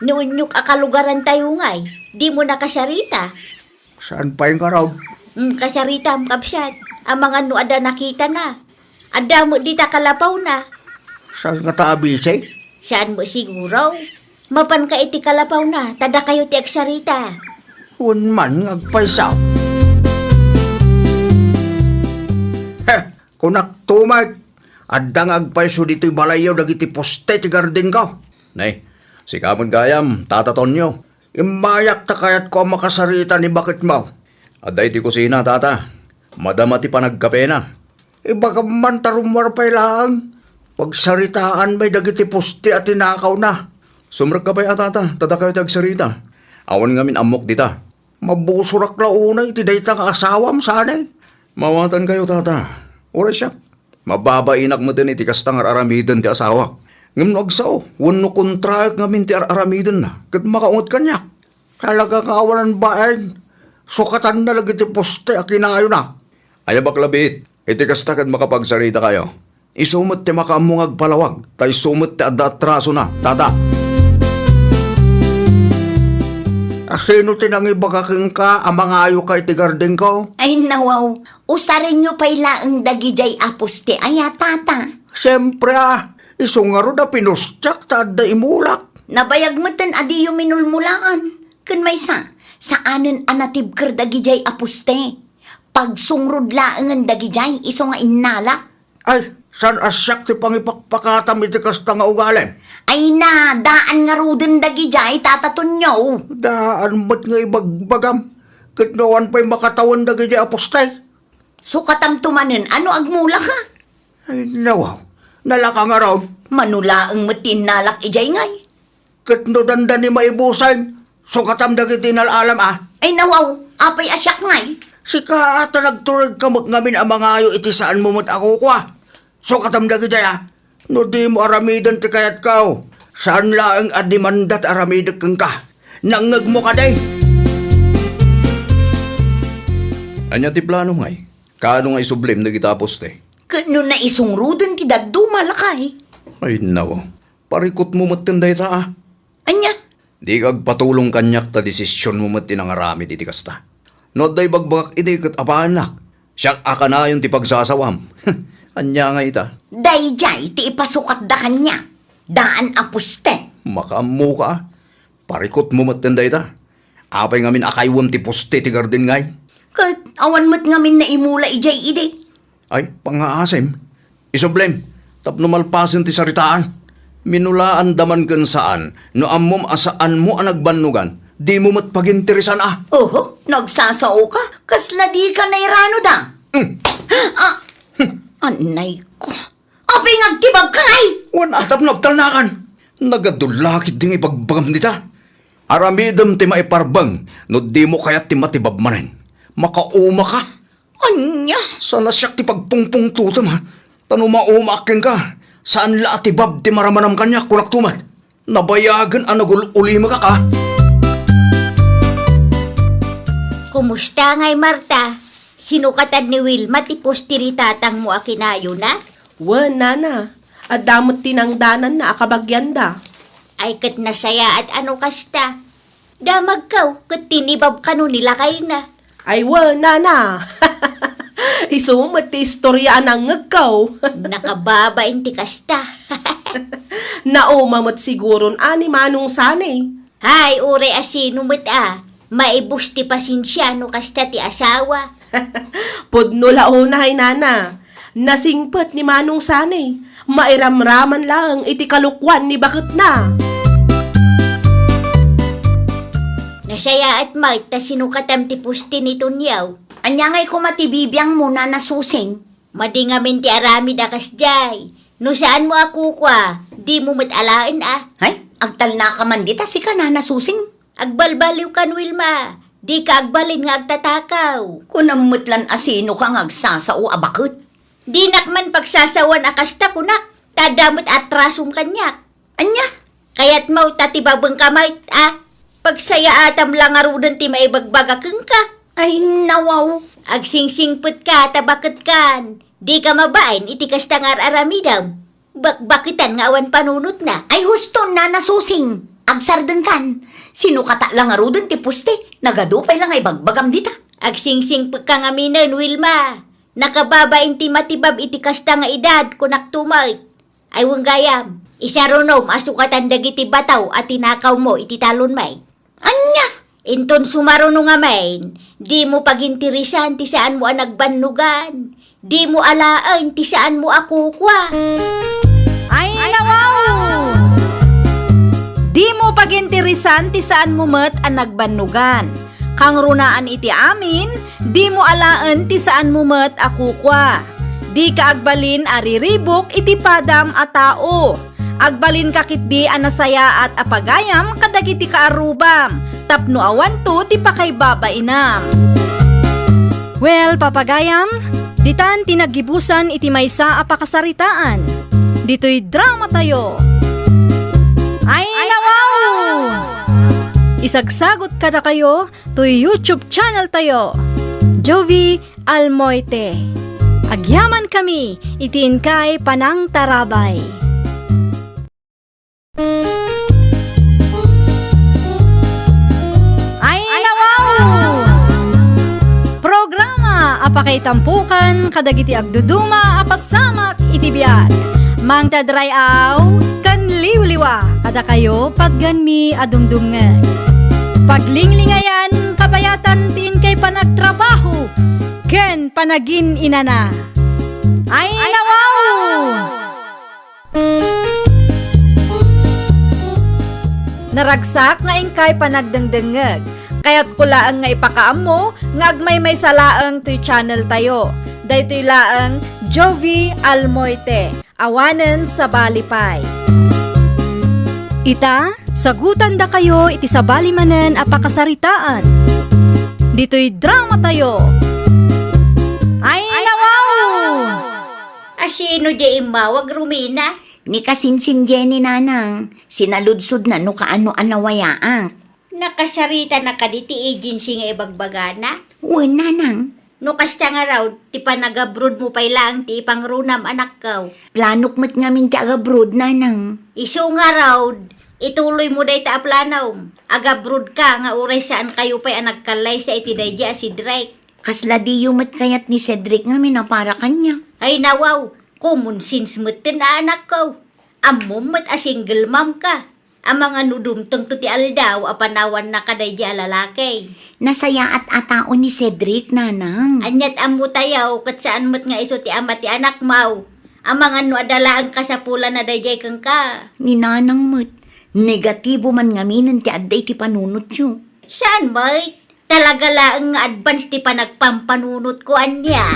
Ni unyok a kalugarantayo ngay, dimo nakasarita. Saan pay ngarud? Mm, kasaritam, kabsat. Amangan no adda nakitana. Adda met dita kalapawna. Saan ngata abisi? Saan met siguro? Mapanka iti kalapawna, ta dakayo ti agsarita. Wen man nga agpayso. Heh, kunak tumet, adda nga agpayso ditoy balayyo dagiti poste ti gardenko. Nay, sika met gayam, Tata Tonyo. Immayak ta kayatko a makasarita ni baketmo. Adda iti kusina, tata. Madama ti panagkapena. Ibagam man ta rummuar pay laeng. Pagsaritaan pay dagiti poste a tinakawna. Sumrekka pay a, tata, ta dakayo ti agsarita. Awan ngamin ammok dita. Mabusorak la unay iti dayta nga asawam, saan? Mawatankayo, tata. Uray siak, mababainak metten iti kasta nga ar-aramiden ti asawak. Ngem no agsao, wenno kontraek ngamin ti ar-aramidenna, ket makaunget kaniak. Talaga nga awanan bain, sukatanna dagiti poste a kinayona. Aya, bakla biit, iti kasta ket makapagsaritakayo. Isu met ti makaammo nga agpalawag, ta isu met ti adda atrasona, tata. Asino ti nangibaga kenka a mangayoka iti gardenko? Ay, nawaw, usarenyo pay laeng dagidiay a poste aya, tata? Siempre a, isu ngarud a pinustiak ta adda imulak. Nabayag metten a diyo minulmulaan. Ken maysa, saanen a natibker dagidiay a poste. Pagsungrod laengen dagidiay isu nga innalak. Ay, saan a siak ti pangipakpakatam iti kasta nga ugalim? Ay na, daan ngaruden dagidiay, Tata Tonyo. Daan met nga ibagbagam. Ket no awan pay makatawen dagidiay a poste. Sukatamto manen a no agmulaka. Ay, nawaw, nalaka ngarud. Mano laeng met ti innalak idiay ngay. Ket no dandani maibusen, sukatam dagiti nal-alam a. Ay, nawaw, apay a siak ngay? Sika a ta nagturedka met ngamin a mangayo iti saanmo met a kukua. Sukatam dagidiay a. No dimo aramiden ti kayatko, saan laeng a demanda ti aramidek kenka. Nangngegmo kadi? Ania ti plano ngay? Kaano nga isublim dagita a poste? Ket no naisungroden ti dadduma, lakay? Ay, nawaw. Parikutmo metten dayta a. Ania? Dika agpatulong kaniak ta desisionmo met ti nangaramid iti kasta. No adda ibagbagak idi ket apaannak. Siak a kanayon ti pagsasawam. Ania ngay ita? Daydiay ti ipasukatda kaniak. Daan a poste. Makaammoka a. Parikutmo metten dayta. Apay ngamin a kayuem ti poste ti garden ngay? Ket awan met ngamin naimula idiay idi. Ay, pangngaasim. Isublim, tapno malpasen ti saritaan. Minulaanda man ken saan, no ammom a saanmo a nagbannogan, dimo met paginteresan a. Oho, nagsasaoka, kasla dika nairanoda. Hmm. Ah, anay ko. Apay nga agtibabka ngay? Wen a tapno agtalnakan. Nagadu la ketdi nga ibagbagam dita. Aramidem ti maiparbeng no dimo kayat ti matibab manen. Makaumaka. Ania? Saan a siak ti pagpungpungtotem, ha? Ta no maumaak kenka, saan la a tibab ti maramanam kaniak, kunakto met. Nabayagen a nagul-ulimekak, a. Kumusta ngay, Marta? Sinukatan ni Wilma ti poste ni tatangmo a kinayona? Wen, nana. Adda met ti nangdananna a kabagianda. Ay, ket nasayaat a no kasta. Damagko ket tinibabka no ni lakayna. Ay, wen, nana. Isu met ti istoria a nangngegko. Nakababain ti kasta. Nauma met siguron a ni Manong Sani. Hay, uray a sino met a, maibus ti pasensia no kasta ti asawa. Pudno la unay, nana. Nasingpet ni Manong Sani. Mairamraman laeng iti kalokuan ni baketna. Nasayaat met ta sinukatam ti poste ni Tonyo. Ania ngay koma ti bibiangmo, Nana Susing? Madi ngamin ti aramid a kasdiay. No saanmo a kukua, dimo met alaen a. Hay, agtalnaka man dita sika, Nana Susing. Agbalbaliwkan, Wilma. Dika agbalin nga agtatakaw. Kunam met lan a sinoka nga agsasao a baket. Dinak man pagsasawan a kasta, kunak, ta adda met atrasom kaniak. Ania? Kayatmo ta tibabengka met, a? Pagsayaatam la ngaruden ti maibagbaga kenka. Ay, nawaw. Agsingsingpetka ta baketkan. Dika mabain iti kasta nga ar-aramidem. Bakbaketan nga awan panunotna. Ay, husto, Nana Susing. Agsardengkan. Sinukatak la ngaruden ti poste. Nagadu pay la nga ibagbagam dita. Agsingsingpekka ngaminen, Wilma. Nakababain ti matibab iti kasta nga edad, kunakto met. Ay, wen gayam, isarunom a sukatan dagiti bataw a tinakawmo iti talonmi. Ania? Inton sumaruno ngamin, dimo paginteresan ti saanmo a nagbannogan. Dimo alaen ti saanmo a kukua. Ay, nawaw! Dimo paginteresan ti saanmo met a nagbannogan. Kangrunaan iti amin, dimo alaen ti saanmo met a kukua. Dika agbalin a riribuk iti padam a tao. Agbalinka ketdi a nasayaat a pagayam kadagiti kaarrubam, tapno awanto ti pakaibabainam. Well, papagayam, ditan ti naggibusan iti maysa a pakasaritaan. Ditoy dramatayo. Ay, nawaw! Isagsagot kadakayo toy YouTube channel tayo, Jovie Almoite. Agyamankami iti inkay panangtarabay. Ay, nawaw! Programa a pakaitampukan kadagiti agduduma a pasamak iti biag. Mangted ray-aw ken liwliwa kadakayo patganmi a dumdumngeg. Paglinglingayan kabayatan ti inkay panagtrabaho ken panagin-inana. Ay, nawaw! Naragsak nga inkay panagdengdengngeg. Kayatko laeng nga ipakaammo nga agmaymaysa laeng toy channel tayo. Daytoy laeng Jovie Almoite, awanen sabali pay. Ita, sagutandakayo iti sabali manen a pakasaritaan. Ditoy dramatayo. Ay, nawaw! Asino diay immawag, Romina? Ni kasinsin Jenny, nanang. Sinaludsodna no kaano a nawayaak. Nakasarita na kadi ti agency nga ibagbagana? Wen, nanang. No kasta ngarud, ti panagabroad mo pay laeng ti ipangrunam, anakko. Planok met ngamin ti agabroad, nanang. Isu ngarud, ituloy mo dayta a planom. Agabroad ka nga uray saan kayo pay a nagkallaysa iti daydi a Cedric. Kasla diyo met kayat ni Cedric ngamin a para kaniak? Ay, nawaw, common sense metten a, anakko. Ammom met a single mom ka. Amangan no dumtengto ti aldaw a panawanna kadaydi a lalaki. Nasayaat a tao ni Cedric, nanang. Aniat ammo tayo, ket saan met nga isu ti ama ti anakmo. Amangan no adda laeng kasapulanna daydiay kenka. Ni nanang met, negatibo man ngaminen ti adda iti panunotyo. Saan met? Talaga laeng nga advance ti panagpampanunotko ania.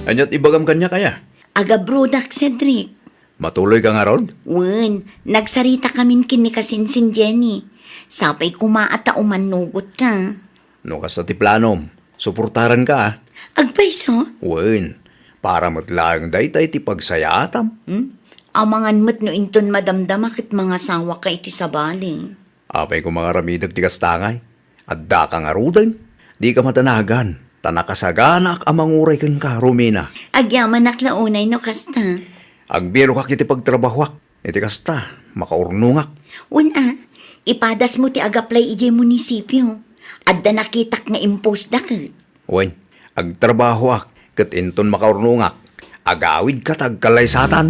Aniat ibagam kaniak aya? Agabroadak, Cedric. Matuloy ka ngarud? Wen, nagsarita kamin ken ni kasinsin Jenny. Sapay koma a ta umannugot ka. No kasta ti planom, suportaran ka, a. Agpayso? Wen, para met laeng dayta iti pagsayaatam. Hmm? Amangan met no inton madamdama ket mangasawa ka iti sabali. Apay koma nga aramidek ti kasta ngay? Adda ka ngaruden? Di ka madanagan, ta nakasaganak a manguray kenka, Romina. Agyamanak la unay no kasta. Agbirokak iti pagtrabahoak. Iti kasta, makaurnongak. Wen a, ipadasmo ti agaplay idiay munisipio. Adda nakitak nga imposda ket. Wen, agtrabahoak ket inton makaurnongak, agawidka ta agkallaysatan.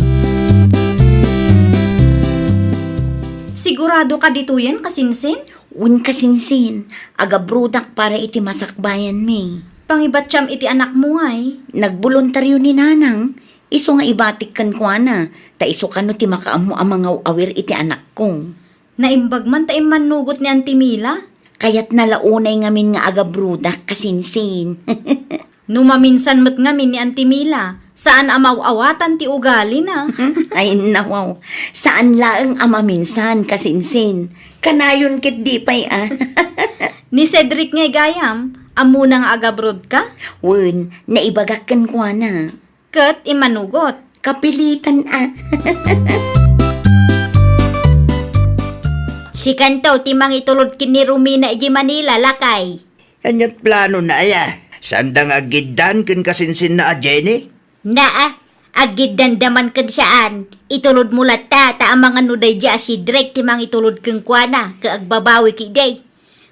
Sigurado ka ditoyen, kasinsin? Wen, kasinsin, agabroadak para iti masakbayanmi. Pangibatiam iti anakmo ngay? Nagboluntario ni nanang, isu nga ibatik kenkuana, ta isu kano ti makaammo a mangaw-awir iti anakko. Naimbag man ta immannugot ni Auntie Mila? Kayatna la unay ngamin nga agabroadak, kasinsin. No maminsan met ngamin ni Auntie Mila, saan a maw-awatan ti ugalina. Ay, nawaw. Saan laeng a maminsan, kasinsin. Kanayon ket di pay, a. Ni Cedric ngay gayam, ammona nga agabroad ka? Wen, naibagak kenkuana. Ket immanugot. Kapilitan a. Sikanto ti mangitulod ken ni Romina idiay Manila, lakay. Aniat planona aya? Saanda nga aggiddan ken kasinsinna a Jenny? Naa, aggiddanda man ken saan. Itulodmo latta, ta amangan no daydi a Cedric ti mangitulod kenkuana, ket agbabawi ketdi.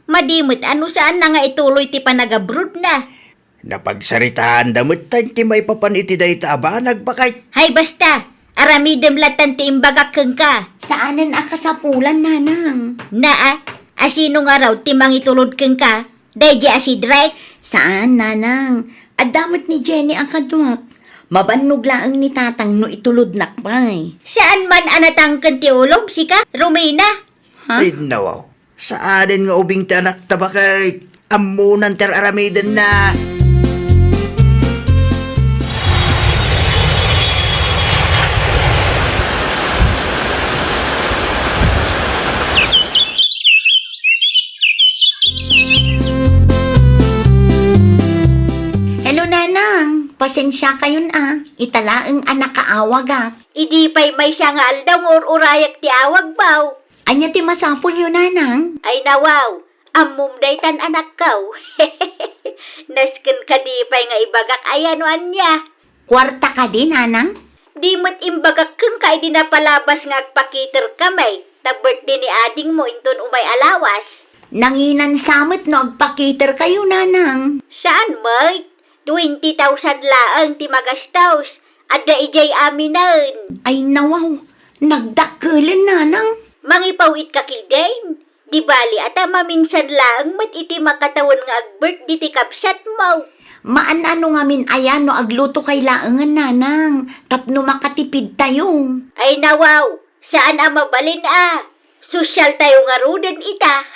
Madi met a no saanna nga ituloy ti panagabroadna. Napagsaritaanda metten ti maipapan iti dayta a banag, baket. Hay, basta! Aramidem latta ti imbagak kenka. Saanen a kasapulan, nanang. Naa, asino ngarud ti mangitulod kenka? Daydi a Cedric? Saan, nanang. Adda met ni Jenny a kaduak. Mabannog laeng ni tatang no itulodnak pay. Saan man a natangken ti ulom, sika, Romina? Ha? Ay, nawaw. Saanen nga ubing ti anakta, baket. Ammonan ti ar-aramidenna. Pasensiakayon a, ita laeng a nakaawagak. Idi pay maysa nga aldaw nga ur-urayak ti awag, baw. Ania ti masapulyo, nanang? Ay nawaw, ammom daytan, anakko. Nasken kadi pay nga ibagak aya no ania. Kuarta kadi, nanang? Di met imbagak kenka idi napalabas nga agpakiterkami, ta birthday ni adingmo inton umay a lawas. Nanginan sa met no agpakiterkayo, nanang. Saan met? Twenty thousand laeng ti magastos. Adda idiay aminen. Ay nawaw, nagdakkelen, nanang. Mangipaw-itka ketdin. Di bali a ta maminsan laeng met iti makatawen nga agbirthday ti kabsatmo. Maan-ano ngamin aya no aglutokay laengen, nanang, tapno makatipidtayo. Ay nawaw, saan a mabalin a. Sosyaltayo ngaruden ita.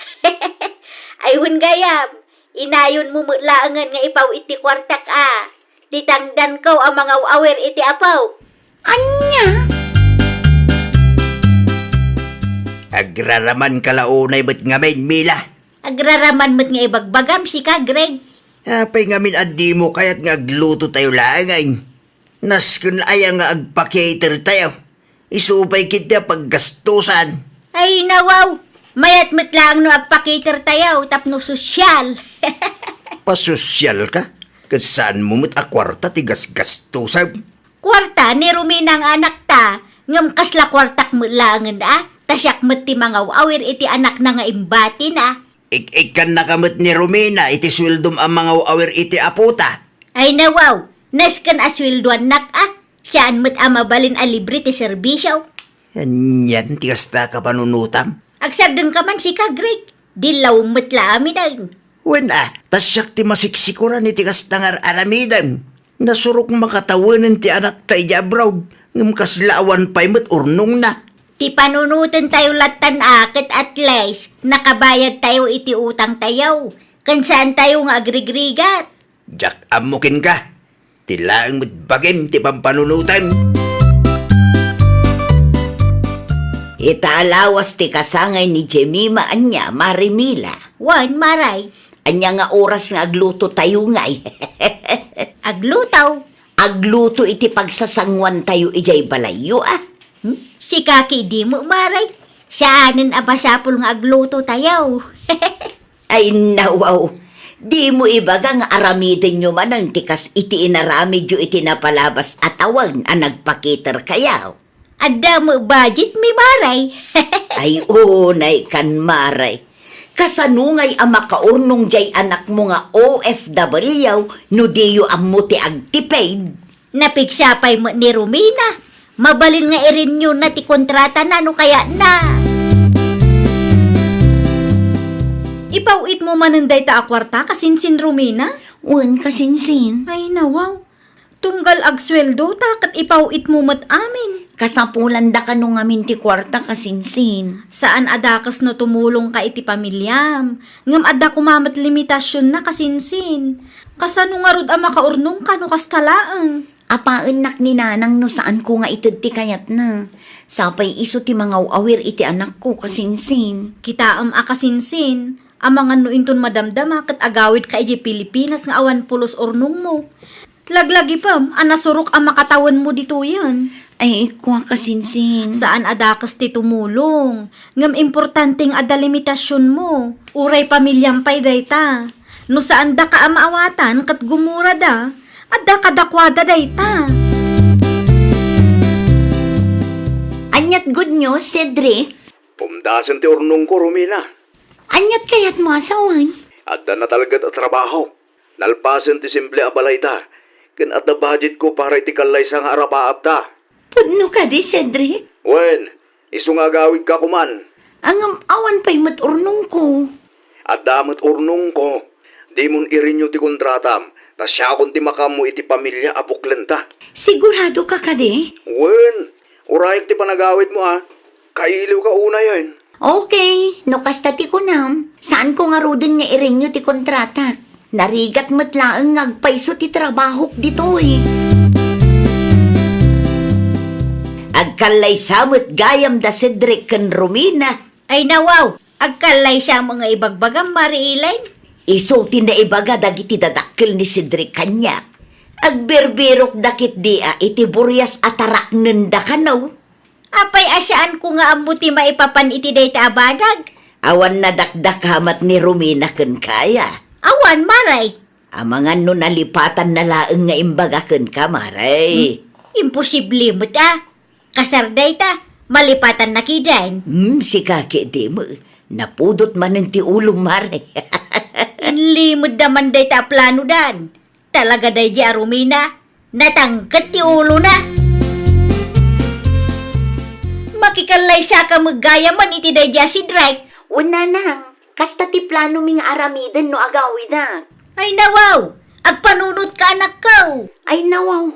Ay wen gayam, inayonmo met laengen nga ipaw-it ti kuartak a. Ti tangdanko a mangaw-awir iti apo. Ania? Agraramanka la unay met ngamin, Mila. Agraraman met nga ibagbagam, sika, Greg. Apay ngamin a dimo kayat nga aglutotayo laeng? Nasken aya nga agpa-catertayo? Isu pay ketdi a paggastusan. Ay, nawaw! Mayat met laeng no agpa-catertayo tapno sosyal. Pasosyalka? Ket saanmo met a kuarta ti gasgastusem? Kuarta ni Romina nga anakta, ngem kasla kuartak met laengen a, ta siak met ti mangaw-awir iti anakna nga imbatina. Ik-ikkannaka met ni Romina iti sueldom a mangaw-awir iti apota. Ay nawaw, nasken a sueldoannak a, saan met a mabalin a libre ti serbisio. Anian ti kasta a kapanunotam? Agsardengka man sika, Greg. Dillaw met la aminen. Wen a, ta siak ti masiksikuran iti kasta nga ar-aramidem. Nasurok makatawenen ti anakta idiay abroad, ngem kasla awan pay met urnongna. Ti panunotentayo lattan a ket at least nakabayadtayo iti utangtayo, ken saantayo nga agrigrigat. Diak ammo kenka. Ti laeng met bagim ti pampanunotem. Ita a lawas ti kasangay ni Jemima ania, Mare Mila? Wen, Mare. Ania nga oras nga aglutotayo ngay? Agluto? Agluto iti pagsasanguantayo idiay balayyo, a? Hmm? Sika ketdi met, Mare. Saanen a masapul nga aglutotayo. Ay, nawaw. Dimo ibaga nga aramidenyo manen ti kas iti inaramidyo iti napalabas a tawen a nagpa-caterkayo? Adda met budgetmi, Mare. Ay, unay kan, Mare. Kasano ngay a makaurnong diay anakmo nga O F W no diyo ammo ti agtipid? Napigsa pay met ni Romina. Mabalin nga irenew na ti kontratana no kayatna. Ipaw-itmo manen dayta a kuarta, kasinsin, Romina? Wen, kasinsin. Ay, nawaw. Tunggal agsueldo ta ket ipaw-itmo met amin. Kasapulan da kano ngamin ti kuarta, kasinsin. Saan a dakes no tumulongka iti pamiliam, ngem adda koma met limitasionna, kasinsin. Kasano ngarud a makaurnongka no kasta laeng? Apaennak ni nanang no saanko nga ited ti kayatna. Sapay isu ti mangaw-awir iti anakko, kasinsin. Kitaem a, kasinsin, amangan no inton madamdama ket agawidka idiay Pilipinas nga awan pulos urnongmo. Laglagipem a nasurok a makatawenmo ditoyen. Ay, kua, kasinsin. Saan a dakes ti tumulong, ngem importante nga adda limitasionmo. Uray pamiliam pay dayta. No saandaka a maawatan ket gumurada, adda kadakuada dayta. Aniat good news, Cedric? Pumdasen ti urnongko, Romina. Aniat kayatmo a sawen? Adda natalged a trabaho. Nalpasen ti simple a balayda, ken adda budgetko para iti kallaysa nga arapaapta. Pudno kadi, Cedric? Wen, isu nga agawidka koman. Ngem awan pay met urnongko. Adda met urnongko. Dimon irenew ti kontratam, ta siakon ti makaammo iti pamilia a buklenta. Siguradoka kadi? Wen, urayak ti panagawidmo a. Kailiwka unayen. Okay, no kasta ti kunam, saanko ngaruden nga irenew ti kontratak. Narigat met laeng nga agpayso ti trabahok ditoy. Agkallaysa met gayam da Cedric ken Romina. Ay nawaw, agkallaysa met nga ibagbagam, Mare Elaine. Isu ti naibaga dagiti dadakkel ni Cedric kaniak. Agbirbirokda ketdi a iti burias a taraknenda kano. Apay a saanko nga ammo ti maipapan iti dayta a banag? Awan nadakdakamat ni Romina kenka aya? Awan, Mare. Amangan no nalipatanna laeng nga imbaga kenka, Mare. Hmm, imposible met a. Kasar dayta, malipatanna kiden. Hmm, sika ketdi met. Napudot manen ti ulom, Mare. Inlimedda man dayta a planodan. Talaga daydi a Romina, natangket ti ulona. Makikallaysaka met gayamen iti daydi a Cedric. Wen, nanang, kasta ti planomi nga aramiden no agawidak. Ay nawaw, agpanunotka, anakko. Ay nawaw,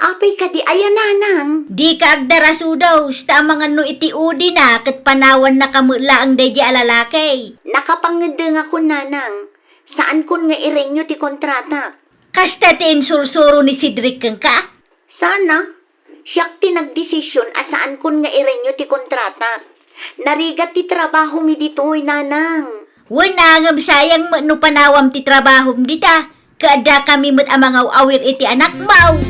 apay kadi aya, nanang? Dika agdarasudos, ta amangan no iti udina ket panawannaka met laeng daydi a lalaki. Nakapangeddengakon, nanang. Saankon nga irenyo ti kontratak. Kasta ti insursuro ni Cedric kenka? Sana. Siak ti nagdesisyon a saankon nga irenyo ti kontratak. Narigat ti trabahomi ditoy, nanang. Wen a, ngem sayang met no panawam ti trabahom dita. Ket addakami met a mangaw-awir iti anakmo.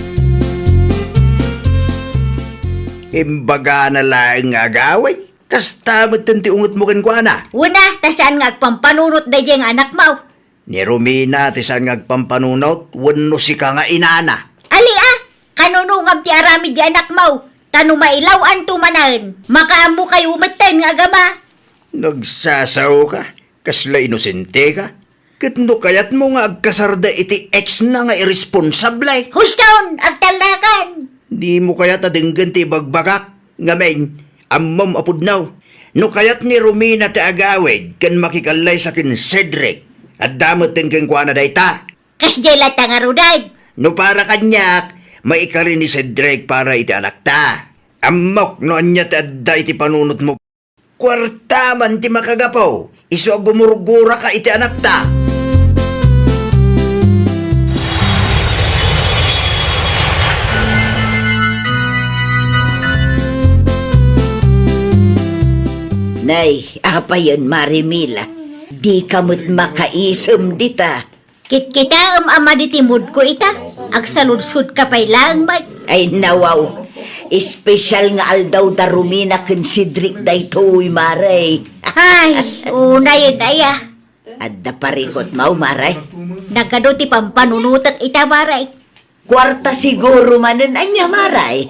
Imbagana laeng nga agawid. Kasta metten ti ungetmo kenkuana. Wen a, ta saan nga agpampanunot daydiay nga anakmo. Ni Romina ti saan nga agpampanunot wenno sika nga inana? Ali a, kanunongam ti aramid ti anakmo, ta no mailaw-anto manen, makaammokayo metten nga agama. Nagsasaoka, kasla inosenteka. Ket no kayatmo nga agkasarda iti ex na nga irresponsable. Huston, agtallakan! Dimo kayat a denggen ti ibagbagak? Ngamin, ammom a pudno. No kayat ni Romina ti agawid ken makikallaysa ken Cedric, adda metten kenkuana dayta. Kasdiay latta ngaruden? No para kaniak, maikari ni Cedric para iti anakta. Ammok no ania ti adda iti panunotmo. Kuarta man ti makagapu, isu a gumurguraka iti anakta. Nay, apayen, Mare Mila? Dika met makaisem dita. Kitkitaem a madi ti moodko ita, agsaludsodka pay laeng met. Ay, nawaw. Espesyal nga aldaw da Romina ken Cedric daytoy, Mare. Ay, unayen aya. Adda parikutmo, Mare? Nagadu ti pampanunotek ita, Mare. Kuarta siguro manen ania, Mare?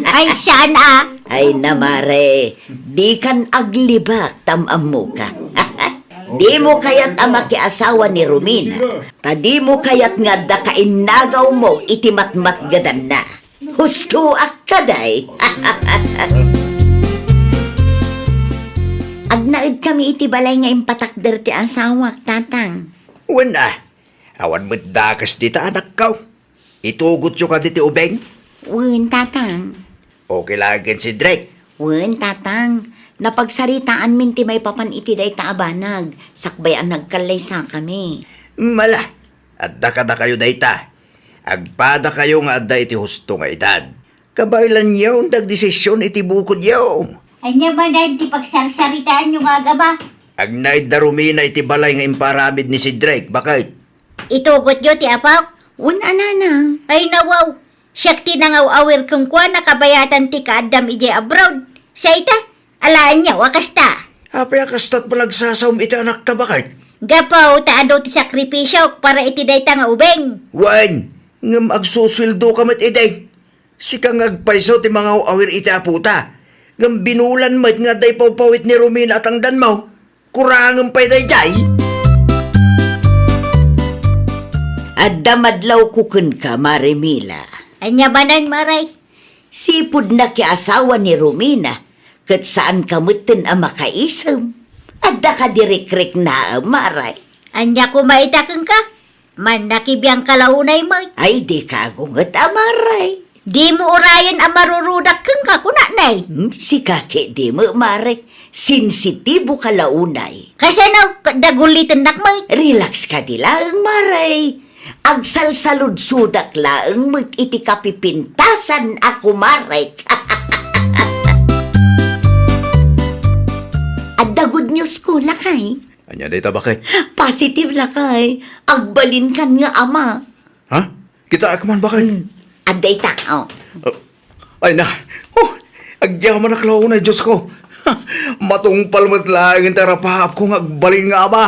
Ay, saan a? Ay na, Mare, dikan aglibak ta am-ammoka. Dimo kayat a makiasawa ni Romina, ta dimo kayat nga adda kainnagawmo iti matmatgedanna. Husto a kadi. Agnaedkami iti balay nga impatakder ti asawak, Tatang. Wen a, awan met dakes dita, anakko. Itugotyo kadi ti ubing? Wen, Tatang. Okay laeng ken Cedric? Wen, Tatang. Napagsaritaanmin ti maipapan iti dayta a banag, sakbay a nagkallaysakami. Mala, adda kadakayo dayta. Agpadakayo nga adda iti husto nga edad. Kabaelanyo ti agdesisyon iti bukodyo. Ania manen ti pagsarsaritaanyo nga agama? Agnaed da Romina iti balay nga imparamid ni Cedric, baket? Itugotyo ti apok? Wen a, Nanang. Ay, nawaw. Siak ti nangaw-awir kenkuana kabayatan ti kaaddam idiay abroad. Sa ita, alaenyo a kasta. Apay a kastat panagsasaom iti anakta, baket? Gapu ta adu ti sakripisiok para iti dayta nga ubing. Wen, ngem agsusueldoka met idi. Sika nga agpayso ti mangaw-awir iti apota. Ngem binulan met nga adda ipawpawit ni Romina a tangdanmo. Kurangem pay daydiay. Adda madlawko kenka, Mare Mila. Ania manen, Mare? Sipud nakiasawa ni Romina, ket saanka metten a makaisem. Adda kadi rikriknaem, Mare? Ania koma ita kenka? Mannakibiangka la unay met. Ay, dika agunget a, Mare. Dimo urayen a marurudak kenka, kunanay. Hmm, sika ketdi met, Mare. Sensitiboka la unay. Kasano, ket dagulitennak met? Relax kadi laeng, Mare. Agsalsaludsodak laeng met iti kapipintasan a kumarek. Adda good news ko, lakay. Ania dayta, baket? Positive, lakay. Agbalinkan nga ama. Ha? Kitaek man, baket. Hmm. Adda ita, oh. Uh, ay na. Oh, agyamanak la unay, Diosko. Matungpal met laeng ti arapaapko nga agbalin nga ama.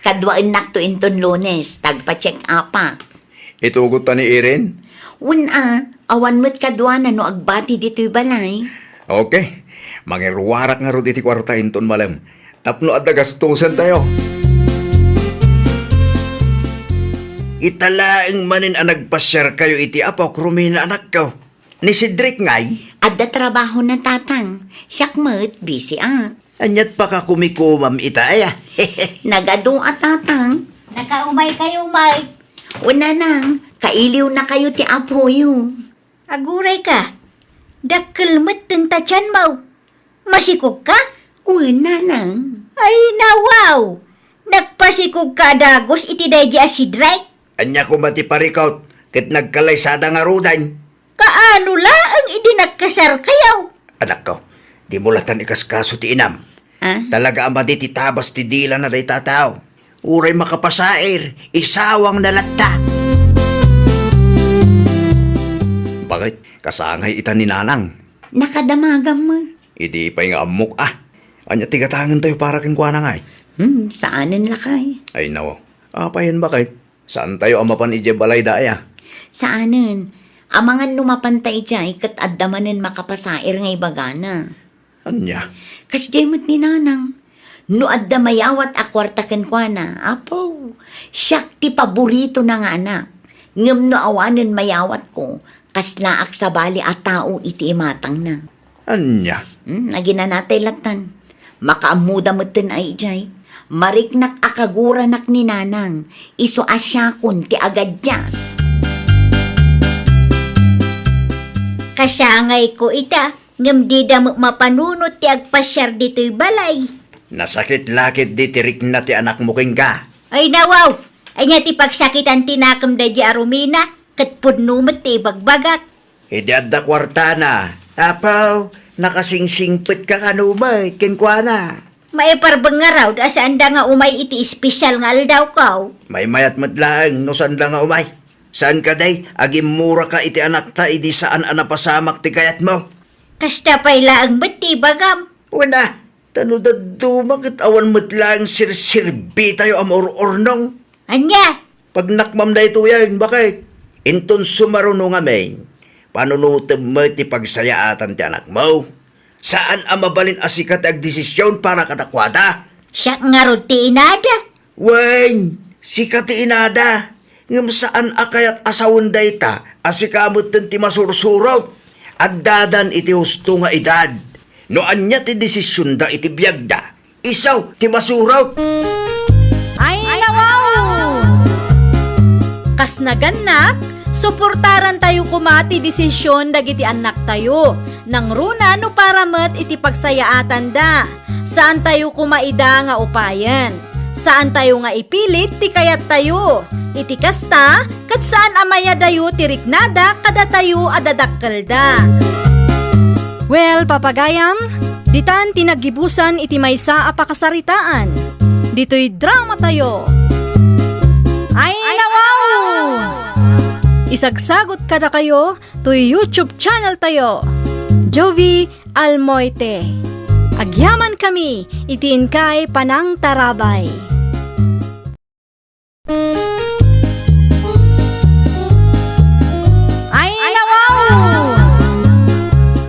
Kaduaennakto inton Lunes, ta agpa-check-upak. Itugotta ni Irene? Wen a, awan met kaduana no agbati ditoy balay. Okay. Mangiruarak ngarud iti kuarta inton malem. Tapno adda gastusantayo. Ita laeng manen a nagpasiarkayo iti apok, Romina, anakko. Ni Cedric ngay? Adda trabahona, Tatang. Siak met, busy ak. Ania't pakakumikumam ita, aya? Nagadu a, Tatang. Nakaumaykayo, Mike. O, Nanang, kailiwnakayo ti apoyo. Agurayka, dakkel metten ta tianmo. Masikogka? Wen, Nanang. Ay, nawaw! Nagpasikogka a dagus iti daydi a Cedric? Ania koma ti parikut, ket nagkalaysada ngaruden? Kaano laeng idi nagkasarkayo? Anakko, dimo latan ikaskaso ti inam. Ah? Talaga a madi ti tabas ti dilana dayta a tao. Uray makapasair, isawangna latta. Baket, kasangay ita ni Nanang? Nakadamagam met. Idi pay nga ammok a. Ania ti gatangentayo para kenkuana ngay? Hmm, saanen lakay. Ay, nawaw. Apayen, baket? Saantayo a mapan idiay balayda aya? Saanen. Amangan no mapanta idiay ket adda manen makapasair nga ibagana. Ania? Kasdiay met ni Nanang. No adda mayawat a kuarta kenkuana, apo, siak ti paboritona nga anak. Ngem no awanen mayawatko, kaslaak sabali a tao iti imatangna. Ania? Hmm, aginanatay lattan. Makaammoda metten a idiay. Mariknak a kaguranak ni Nanang, isu a siakon ti agadias. Kasangayko ita, ngem dida met mapanunot ti agpasiar ditoy balay. Nasakit la ketdi ti rikna ti anakmo kenka. Ay, nawaw! Ania ti pagsakitan ti nakem daydi a Romina, ket pudno met ti ibagbagak. Idi adda kuartana, apo, nakasingsingpetka kano met kenkuana. Maiparbeng ngarud a saanda nga umay iti espesial nga aldawko. Maymayat met laeng no saanda nga umay. Saan kadi a gimmuraka iti anakta idi saan a napasamak ti kayatmo? Kasta pay laeng met ti ibagam. Wen a, ta no dadduma ket awan met laeng serserbitayo a maur-urnong. Ania? Pagnakmam daytoyen, baket? Inton sumaruno ngamin, panunotem met ti pagsayaatan ti anakmo. Saan a mabalin a sika ti agdesisyon para kadakuada. Siak ngarud ti inada. Wen, sika ti inada. Ngem saan a kayat a sawen dayta a sika metten ti masursurot. Addadan iti husto nga edad. No ania ti desisionda iti biagda, isu ti masurot. Ay, nawaw! Kas nagannak, suportarantayo koma ti desisyon dagiti annaktayo. Nangruna no para met iti pagsayaatanda. Saantayo koma ida nga upayen. Saantayo nga ipilit ti kayattayo. Iti kasta, ket saan a mayadayo ti riknada kadatayo a dadakkelda. Well, papagayam, ditan ti naggibusan iti maysa a pakasaritaan. Ditoy dramatayo. Ay, nawaw! Isagsagot kadakayo toy YouTube channeltayo, Jovie Almoite. Agyamankami iti inkay panangtarabay. Ay, nawaw!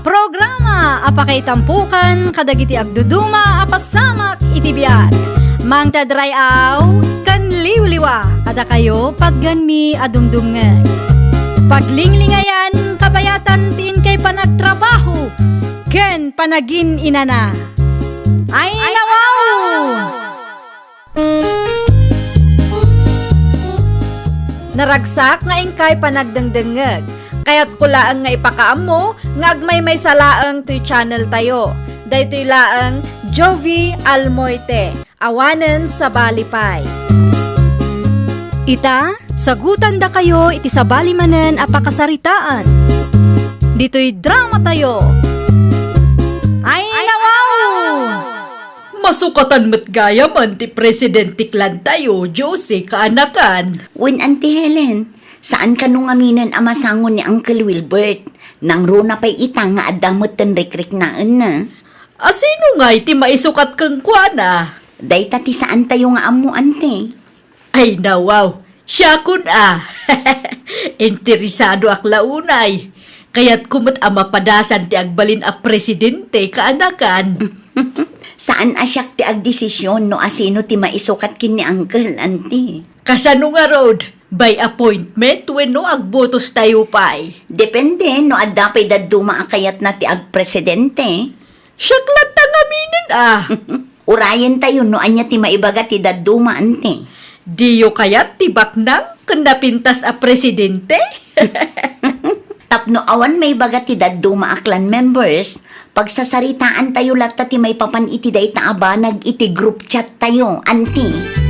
Programa a pakaitampokan kadagiti agduduma a pasamak iti biag. Mangted ray-aw ken liwliwa kadakayo, patgenmi a dumdumngeg. Paglinglingayan, kabayatan ti inkay panagtrabaho ken panagin-inana. Ay, nawaw! Naragsak nga inkay panagdengdengngeg. Kayatko laeng nga ipakaammo nga agmaymaysa laeng toy channeltayo. Daytoy laeng Jovie Almoite, awanen sabali pay. Ita, sagutandakayo iti sabali manen a pakasaritaan. Ditoy dramatayo. Ay, nawaw! Masukatan met gayamen ti presidente ti clantayo, Josie kaanakan. Wen, Auntie Helen, Saan kano ngaminen a masango ni Uncle Wilbert. Nangruna pay ita nga adda metten rikriknaenna. Asino ngay ti maisukat kenkuana? Dayta ti saantayo nga ammo, Auntie. Ay, nawaw. Siakon a. Interesadoak la unay. Kayatko met a mapadasan ti agbalin a presidente, kaanakan. Saan a siak ti agdesisyon no asino ti maisukat ken ni Uncle, Auntie. Kasano ngarud? By appointment wenno agbotostayo pay? Depende no adda pay dadduma a kayatna ti agpresidente. Siak latta ngaminen a. Urayentayo no ania ti maibaga ti dadduma, Auntie. Diyo kayat ti baknang ken napintas a presidente? Tapno awan maibaga ti dadduma a clan members, pagsasaritaantayo latta ti maipapan iti dayta a banag iti group chat tayo, Auntie.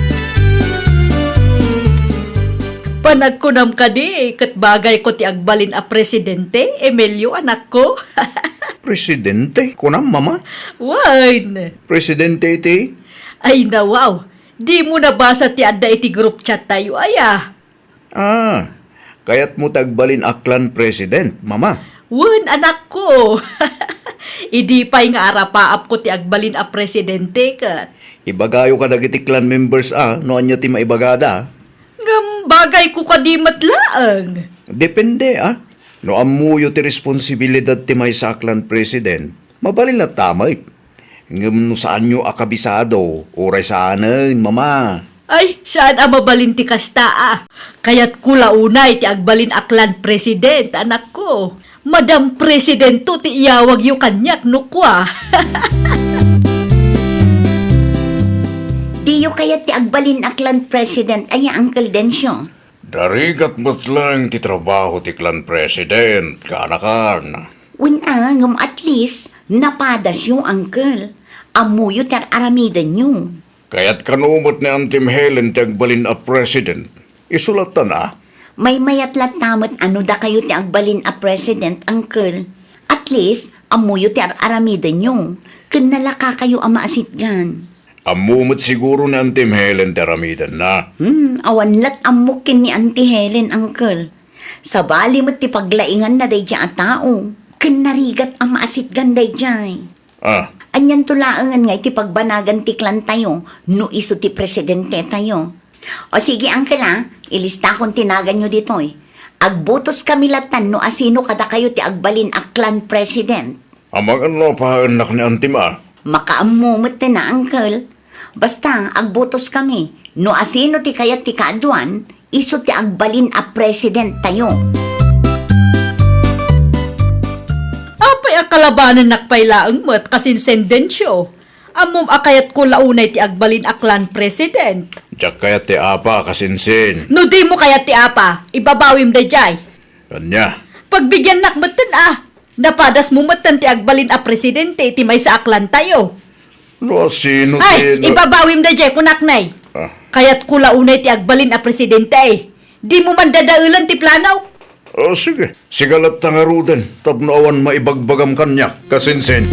Panagkunam kadi, ket bagayko ti agbalin a presidente, Emilio, anakko. Presidente? Kunam, Mama? Wen. Presidente iti? Ay, nawaw. Dimo nabasa ti adda iti group chat tayo, aya? Ah, kayatmo ti agbalin a clan president, Mama? Wen, anakko. Idi pay nga arapaapko ti agbalin a presidente ket. Ibagayo kadagiti clan members a no ania ti maibagada. Ngem bagayko kadi met laeng. Depende a. No ammoyo ti responsibilidad ti maysa a clan president, mabalin latta met. Ngem no saanyo a kabisado, uray saanen, Mama. Ay, saan a mabalin ti kasta a. Kayatko la unay ti agbalin a clan president, anakko. Madam Presidento ti iyawagyo kaniak no kua. Diyo kayat ti agbalin a clan president, aya, Uncle Dencio? Narigat met laeng ti trabaho ti clan president, kaanakan. Wen a, ngem at least, napadasyo, uncle. Ammoyo ti ar-aramidenyo. Kayat kano met ni Antim Helen ti agbalin a president. Isu latta a. Maymayat latta met a no dakayo ti agbalin a president, uncle. At least, ammoyo ti ar-aramidenyo. Ken nalakakayo a maasitgan. Ammo met siguro ni Antim Helen ti aramidenna. Hmm, awan lat ammok ken ni Auntie Helen, uncle. Sabali met ti paglainganna daydiay a tao, ken narigat a maasitgan daydiay. Ah. Anianto laengen nga iti pagbanagan ti clan tayo no isu ti presidente tayo? O sige, uncle, a, ilistakon ti naganyo ditoy. Agbotos kami lattan no asino kadakayo ti agbalin a clan president. Amangan no apaennak ni Antim a. Makaammo met ti na, uncle. Basta, agbotos kami. No asino ti kayat ti kaaduan, isu ti agbalin a president tayo. Apay a kalabanennak pay laeng met, kasinsin Dencio? Ammom a kayatko la unay ti agbalin a clan president. Diak kayat ti apa, kasinsin. No dimo kayat ti apa, ibabawim daydiay. Ania? Pagbigiannak metten a. Napadasmo metten ti agbalin a presidente iti maysa a clan tayo. No asino ti Ay, no ibabawim daydiay, kunak nay. Ah. Kayatko la unay ti agbalin a presidente. Dimo man dadaelen ti planok. Oh, sige. Siga latta ngaruden tapno awan maibagbagam kaniak, kasinsin.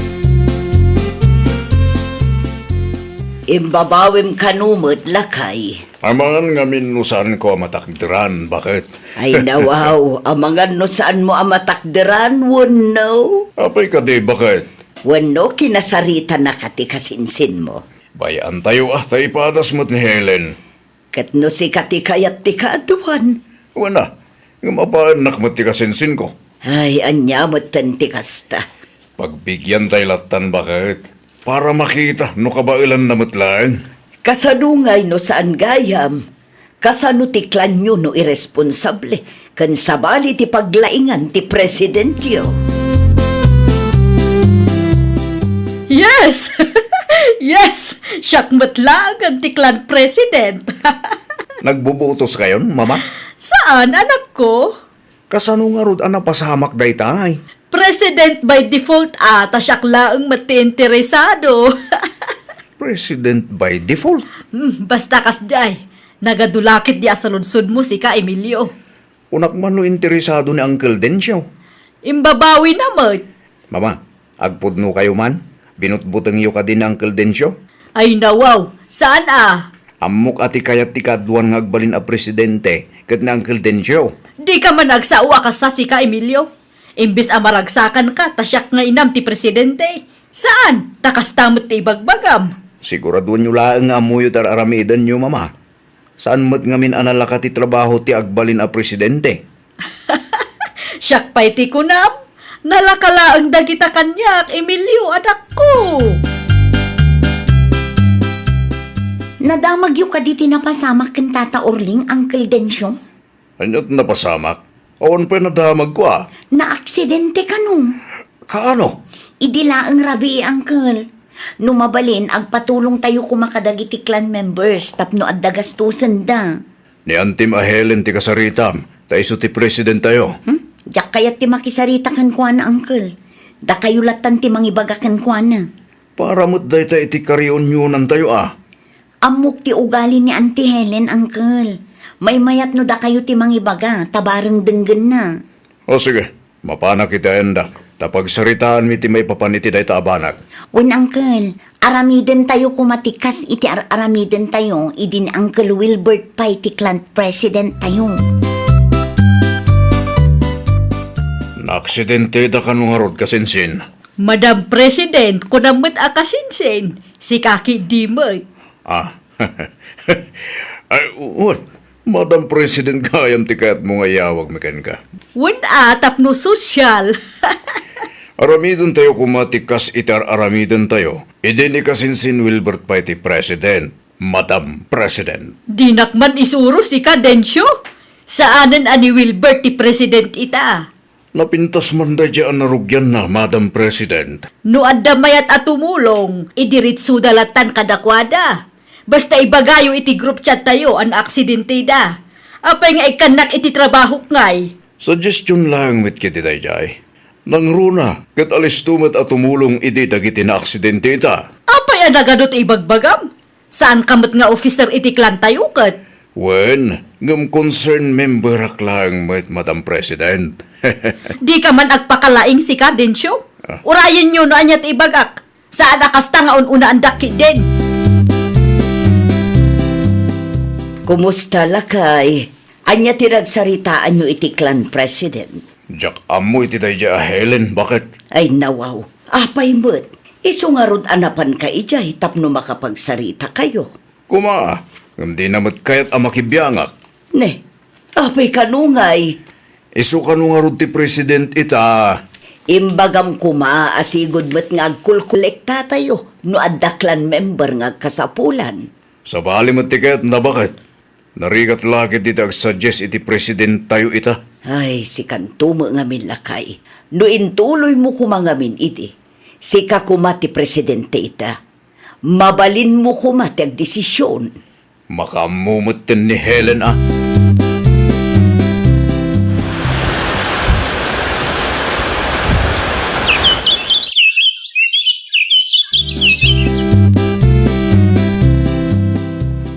Imbabawim kano met, lakay. Amangan ngamin no saanko a matakderan, baket? Ay, nawaw, amangan no saanmo a matakderan, wenno? Apay kadi, baket? Wenno kinasaritanaka ti kasinsinmo? Bay-antayo a ta ipadas met ni Helen. Ket no sika ti kayat ti kaaduan? Wen a, ngem apaennak met ti kasinsinko. Ay, ania metten ti kasta? Pagbigiantay lattan, baket, para makita no kabaelanna met laeng. Kasano ngay no saan gayam? Kasano ti clanyo no irresponsable ken sabali ti paglaingan ti presidentyo? Yes! Yes! Siak met laengen ti clan president. Nagbubutoskayon, Mama? Saan, anakko? Kasano ngarud a napasamak daytay? President by default a, ta siak laeng met ti interesado. President by default? Hmm, basta kasdiay. Nagadu la ketdi a saludsodmo, sika, Emilio. Kunak man no interesado ni Uncle Dencio. Imbabawina met. Mama, agpudnokayo man? Binutbutengyo kadi ni Uncle Dencio? Ay, nawaw, saan a? Ammok a ti kayat ti kaaduan nga agbalin a presidente ket ni Uncle Dencio. Dika man agsao a kasta sika, Emilio. Imbes a maragsakanka, ta siak nga inam ti presidente. Saan, ta kasta met ti ibagbagam. Siguraduanyo laeng nga ammoyo ti ar-aramidenyo, Mama. Saan met ngamin a nalaka ti trabaho ti agbalin a presidente? Siak pay ti kunam, nalaka laeng dagita kaniak, Emilio, anakko. Nadamagyo kadi ti napasamak ken Tata Orling, Uncle Dencio? Ania ti napasamak? Awan pay nadamagko, a. Naaksidente kano. Kaano? Idi laeng rabii, Uncle. No mabalin, agpatulongtayo koma kadagiti clan members tapno adda gastosenda. Ni Antim a Helen ti kasaritam, ta isu ti presidentayo. Hmm? Diak kayat ti makisarita kenkuana, Uncle. Dakayo lattan ti mangibaga kenkuana. Para met dayta iti kareunionantayo, a. Ammok ti ugali ni Auntie Helen, Uncle. Maymayat no dakayo ti mangibaga, ta bareng denggenna. O, sige. Mapanak iti ayanda, ta pagsaritaanmi ti maipapan iti dayta a banag. Wen, Uncle, aramidentayo koma ti kas iti ar-aramidentayo idi ni Uncle Wilbert pay ti clan presidentayo. Naaksidenteda kano ngarud, kasinsin? Madam President, kunam met a kasinsin, sika ketdi met. Ah. Ay, wen, Madam President, gayam ti kayatmo nga iyawagmi kenka. Wen a, tapno sosyal. Aramidentayo koma ti kas iti ar-aramidentayo idi ni kasinsin Wilbert pay ti president, Madam President. Dinak man isuro sika, Dencio. Saanen a ni Wilbert ti president ita. Napintas man daydiay a narugianna, Madam President. No adda mayat a tumulong, idiretsoda lattan kadakuada. Basta ibagayo iti group chattayo a naaksidenteda. Apay nga ikkannak iti trabahok ngay? Suggestion laeng met ketdi daydiay. Nangruna, ket alisto met a tumulong idi dagiti naaksidenteta. Apay a nagadu ti ibagbagam? Saanka met nga officer iti clantayo ket? Wen, ngem concerned memberak laeng met, Madam President. Dika man agpakalaing sika, Dencio? Ah. Urayenyo no ania ti ibagak. Saan a kasta nga un-unaandak ketdin. Kumusta, lakay? Ania ti nagsaritaanyo iti clan president? Diak ammo iti daydiay a Helen, baket? Ay, nawaw. Apay met? Isu ngarud a napanka idiay tapno makapagsaritakayo. Koma, ngem dina met kayat a makibiangak. Ne, apay kano ngay? Isu kano ngarud ti president ita. Imbagam koma a sigud met nga agkolkolektatayo no adda clan member nga agkasapulan. Sabali met ti kayatna, baket? Narigat la ketdi ti agsuggest iti presidentayo ita. Ay, sikanto met ngamin, lakay. No intuloymo koma ngamin idi, sika koma ti presidente ita. Mabalinmo koma ti agdesision. Makaammo metten ni Helen a.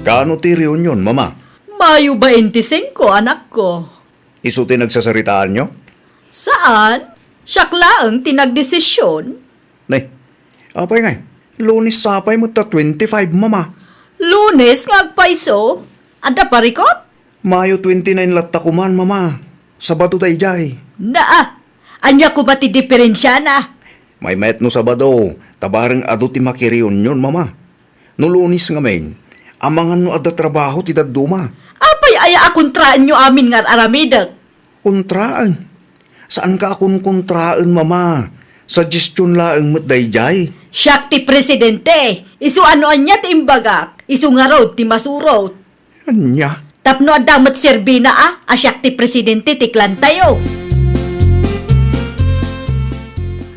Kaano ti reunion, Mama? Mayo baintisingko, anakko. Isu ti nagsasaritaanyo? Saan. Siak laeng ti nagdesisyon. Nay, apay ngay, Lunes sapay met ta twenty-five, Mama. Lunes nga agpayso? Adda parikut? Mayo twenty-nine latta koman, Mama. Sabado daydiay. Naa, ania koma ti diferensiana? Maymayat no Sabado, ta bareng adu ti makireunion, Mama. No Lunes ngamin, amangan no adda trabaho ti dadduma. Apay aya a kontraenyo amin nga ar-aramidek? Kontraen? Saanka a konkontraen, Mama. Suggestion laeng met daydiay. Siak ti presidente. Isu a no ania ti imbagak, isu ngarud ti masurot. Ania? Tapno adda met serbina a, a siak ti presidente ti clantayo.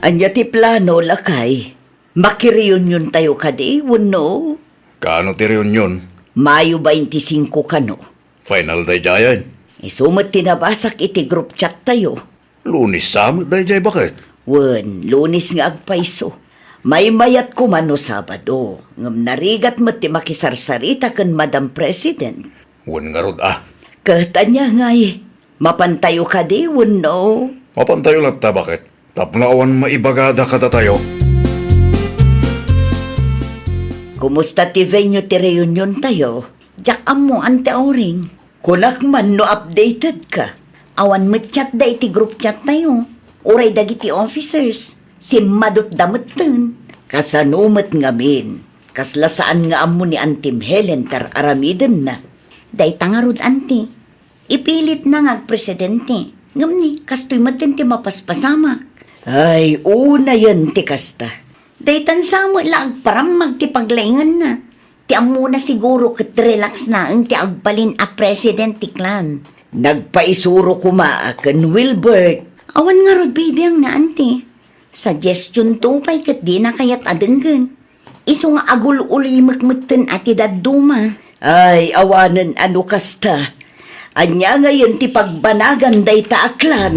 Ania ti plano, lakay? Makireuniontayo kadi wenno? Kaano ti reunion? Mayo baintisingko kano. Final daydiayen. Isu met ti nabasak iti group chattayo. Lunes sa met daydiay, baket? Wen, Lunes nga agpayso. Maymayat koma no Sabado, ngem narigat met ti makisarsarita ken Madam President. Wen ngarud a. Ket ania ngay, mapantayo kadi wenno? Mapantayo latta, baket? Tapno awan maibagada kadatayo. Kumusta ti venue ti reuniontayo? Diak ammo, Auntie Auring. Kunak man no updated ka. Awan met chatda iti group chattayo, uray dagiti officers, simmadutda metten. Kasano met ngamin? Kasla saan nga ammo ni Antim Helen ti ar-aramidenna? Dayta ngarud, Anti. Ipilitna nga agpresidente. Ngem ni, kastoy metten ti mapaspasamak. Ay, unayen ti kasta. Daytan sa met la agparammag ti paglainganna. Ti ammona siguro ket relax laeng ti agbalin a president ti clan. Nagpaisuro koma a ken Wilbert. Awan ngarud bibiangna, Anti. Suggestion to pay ket dina kayat a denggen. Isu nga agul-ulimek metten a ti dadduma. Ay, awanen a no kasta. Ania ngayen ti pagbanagan dayta a clan?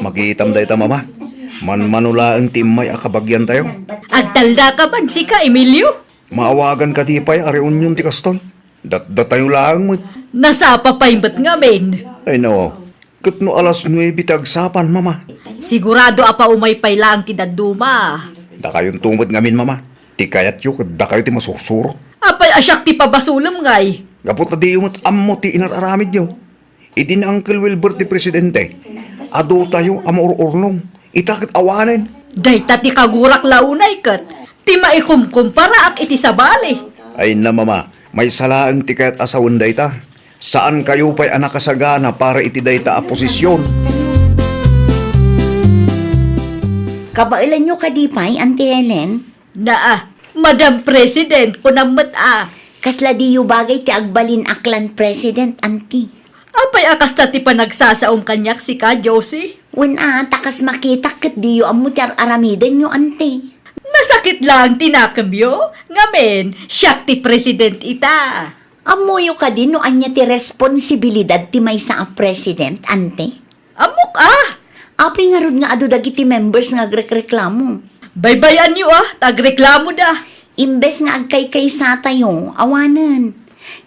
Makitam dayta, Mama. Manmano laeng ti immay a kabagiantayo. Agtalna ka man sika, Emilio? Maawagan kadi pay a reunion ti kastoy? Datdatayo laeng met. Nasapa pay met ngamin. Ay, no. Ket no alas nuebe ti agsapan, Mama? Sigurado a paumay pay laeng ti dadduma. Dakayonto met ngamin, Mama. Ti kayatyo ket dakayo ti masursurot. Apay a siak ti pabasolem ngay? Gapu ta diyo met ammo ti inar-aramidyo. Idi ni Uncle Wilbert ti presidente, adotayo a maur-urnong. Ita ket awanen. Dayta ti kagurak la unay ket ti maikumkumparaak iti sabali. Ay na, Mama, maysa laeng ti kayat a sawen dayta. Saankayo pay a nakasagana para iti dayta a posisyon. Kabaelanyo kadi pay, Auntie Helen? Naa, Madam President, kunam met a. Kasla diyo bagay ti agbalin a clan president, Auntie? Apay a kasta ti panagsasaom kaniak sika, Josie? Wen a, ta kas makitak ket diyo ammo ti ar-aramidenyo, Auntie. Nasakit laeng ti nakemyo, ngamin, siak ti president ita. Ammoyo kadi no ania ti responsibilidad ti maysa a president, Auntie? Ammok a! Apay ngarud nga adu dagiti members nga agrekreklamo? Baybay-anyo a, ta agreklamoda. Imbes nga agkaykaysatayo, awanen.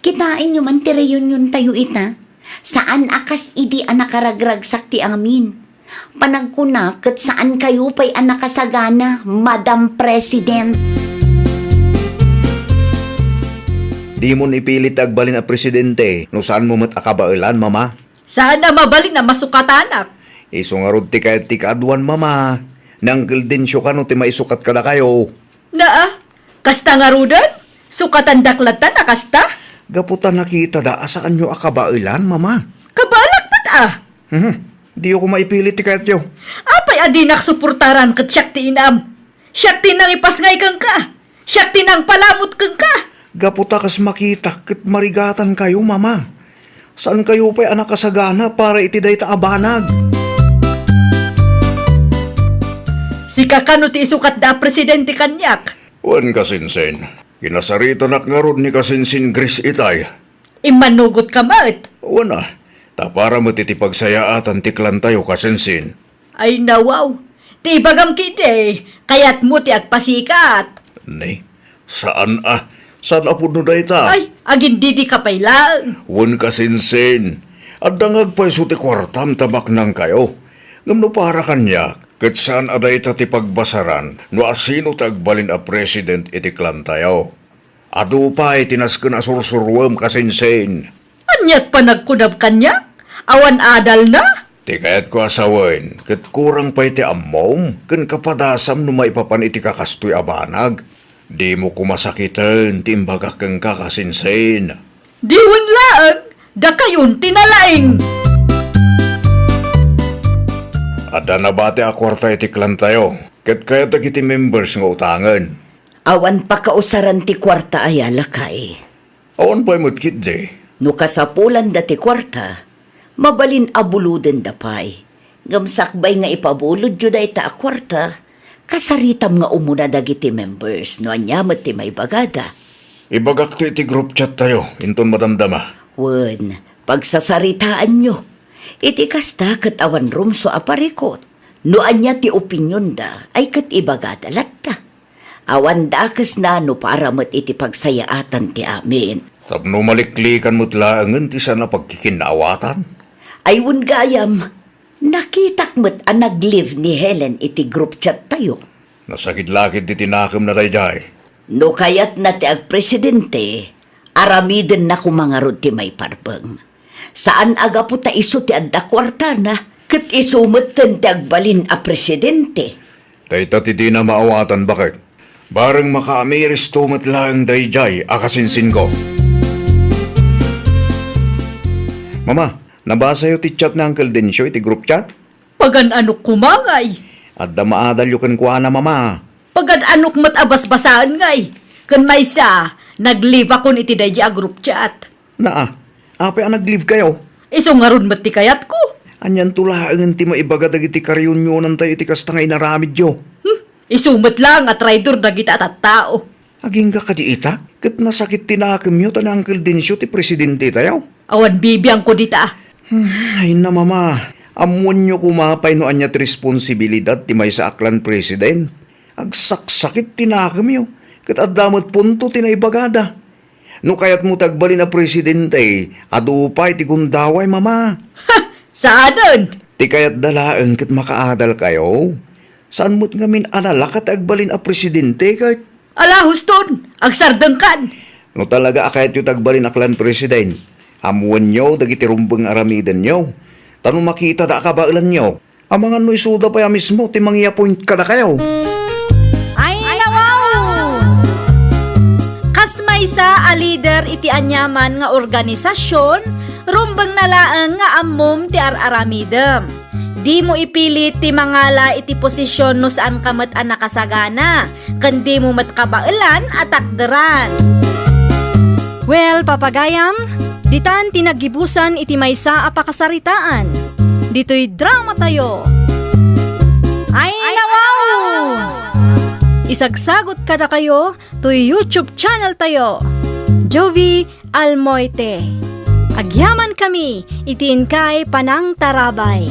Kitaenyo man ti reuniontayo ita. Saan a kas idi a nakaragragsak ti amin. Panagkuna ket saankayo pay a nakasagana, Madam President. Dimon ipilit ti agbalin a presidente no saanmo met a kabaelan, Mama. Saan a mabalin a masukatanak. Isu ngarud ti kayat ti kaaduan, Mama. Ni Uncle Dencio kano ti maisukat kadakayo? Naa, kasta ngaruden? Sukatandak latta a kasta? Gapu ta nakitada a saanyo a kabaelan, Mama. Kabaelak met a. Mhm. Diyo koma ipilit ti kayatyo. Apay a dinak suportaran ket siak ti inam? Siak ti nangipasngay kenka. Siak ti nangpalamut kenka. Gapu ta kas makitak ket marigatankayo, Mama. Saankayo pay a nakasagana para iti dayta a banag. Sika kano ti isukatda a presidente kaniak? Wen, kasinsin. Kinasaritanak ngarud ni kasinsin Grace itay. Immanugotka met. Wen a, ta para met iti pagsayaatan ti klantayo, kasinsin. Ay, nawaw. Ti ibagam ketdi, kayatmo ti agpasikat. Ni, saan a, saan a pudno dayta? Ay, agindidika pay laeng. Wen, kasinsin. Adda nga agpayso ti kuartam ta maknangkayo. Ngem no para kaniak, ket saan a dayta ti pagbasaran no asino ti agbalin a president iti klantayo. Adu pay ti nasken a sursuruem, kasinsin. Aniat panagkunam kaniak? Awan adalna? Ti kayatko a sawen, ket kurang pay ti ammom ken kapadasam no maipapan iti kakastoy a banag. Dimo koma sakiten ti imbagak kenka, kasinsin. Diwen laeng, dakayon ti nalaing. Adda nabati a kuarta iti klantayo, ket kayat dagiti members nga utangen. Awan pakausaran ti kuarta aya, lakay? Awan pay met ketdi. No kasapulanda ti kuarta, mabalin a bulodenda pay. Ngem sakbay nga ipabulodyo dayta a kuarta, kasaritam nga umuna dagiti members no ania met ti maibagada. Ibagakto iti group chat tayo, inton madamdama. Wen, pagsasaritaanyo. Iti kasta ket awan rumso a parikot. No ania ti opinionda, ay ket ibagada latta. Awan dakesna no para met iti pagsayaatan ti amin. Tapno maliklikan met laengen ti saan a pagkikinnaawatan. Ay wen gayam, nakitak met a nag-leave ni Helen iti group chat tayo. Nasakit la ketdi ti nakemna daydiay. No kayatna ti agpresidente, aramidenna koma ngarud ti maiparbeng. Saan a gapu ta isu ti adda kuartana, ket isu metten ti agbalin a presidente. Dayta ti dina maawatan, baket. Bareng makaamiris to met laeng daydiay a kasinsinko. Mama, nabasayo ti chat ni Uncle Dencio iti group chat? Pagan-anok koma ngay? Adda maadalyo kenkuana, Mama. Pagan-anok met a basbasaen ngay? Ken maysa, nag-leave-akon iti daydiay a group chat. Naa, apay a nag-leave kayo? Isu ngarud met ti kayatko. Anianto laengen ti maibaga dagiti kareunionantayo iti kasta nga inaramidyo? Hmm, isu met laeng a traidor dagita a tattao. Agingga kadi ita? Ket nasakit ti nakemyo ta ni Uncle Dencio ti presidente tayo. Awan bibiangko dita. Hmm, ay na, Mama. Ammoenyo koma pay no ania ti responsibilidad ti maysa a clan president. Agsaksakit ti nakemyo, ket adda met punto ti naibagada. No kayatmo ti agbalin a presidente, adu pay ti gundaway, Mama. Ha! Saanen! Ti kayatda laeng ket makaadal kayo. Saan met ngamin a nalaka ti agbalin a presidente ket? Ala, huston! Agsardengkan! No talaga a kayatyo ti agbalin a clan president, ammoenyo dagiti rumbeng nga aramidenyo. Ta no makitada a kabaelanyo, amangan no isuda pay a mismo ti mangi-appoint kadakayo. Ay, nawaw! Kas maysa a leader iti aniaman nga organisasyon, rumbengna laeng nga ammom ti ar-aramidem. Dimo ipilit ti mangala iti posisyon no saanka met a nakasagana, ken dimo met kabaelan a takderan. Well, papagayam, ditan ti naggibusan iti maysa a pakasaritaan. Ditoy dramatayo. Ay, nawaw! Isagsagot kadakayo toy YouTube channel tayo, Jovie Almoite. Agyamankami iti inkay panangtarabay.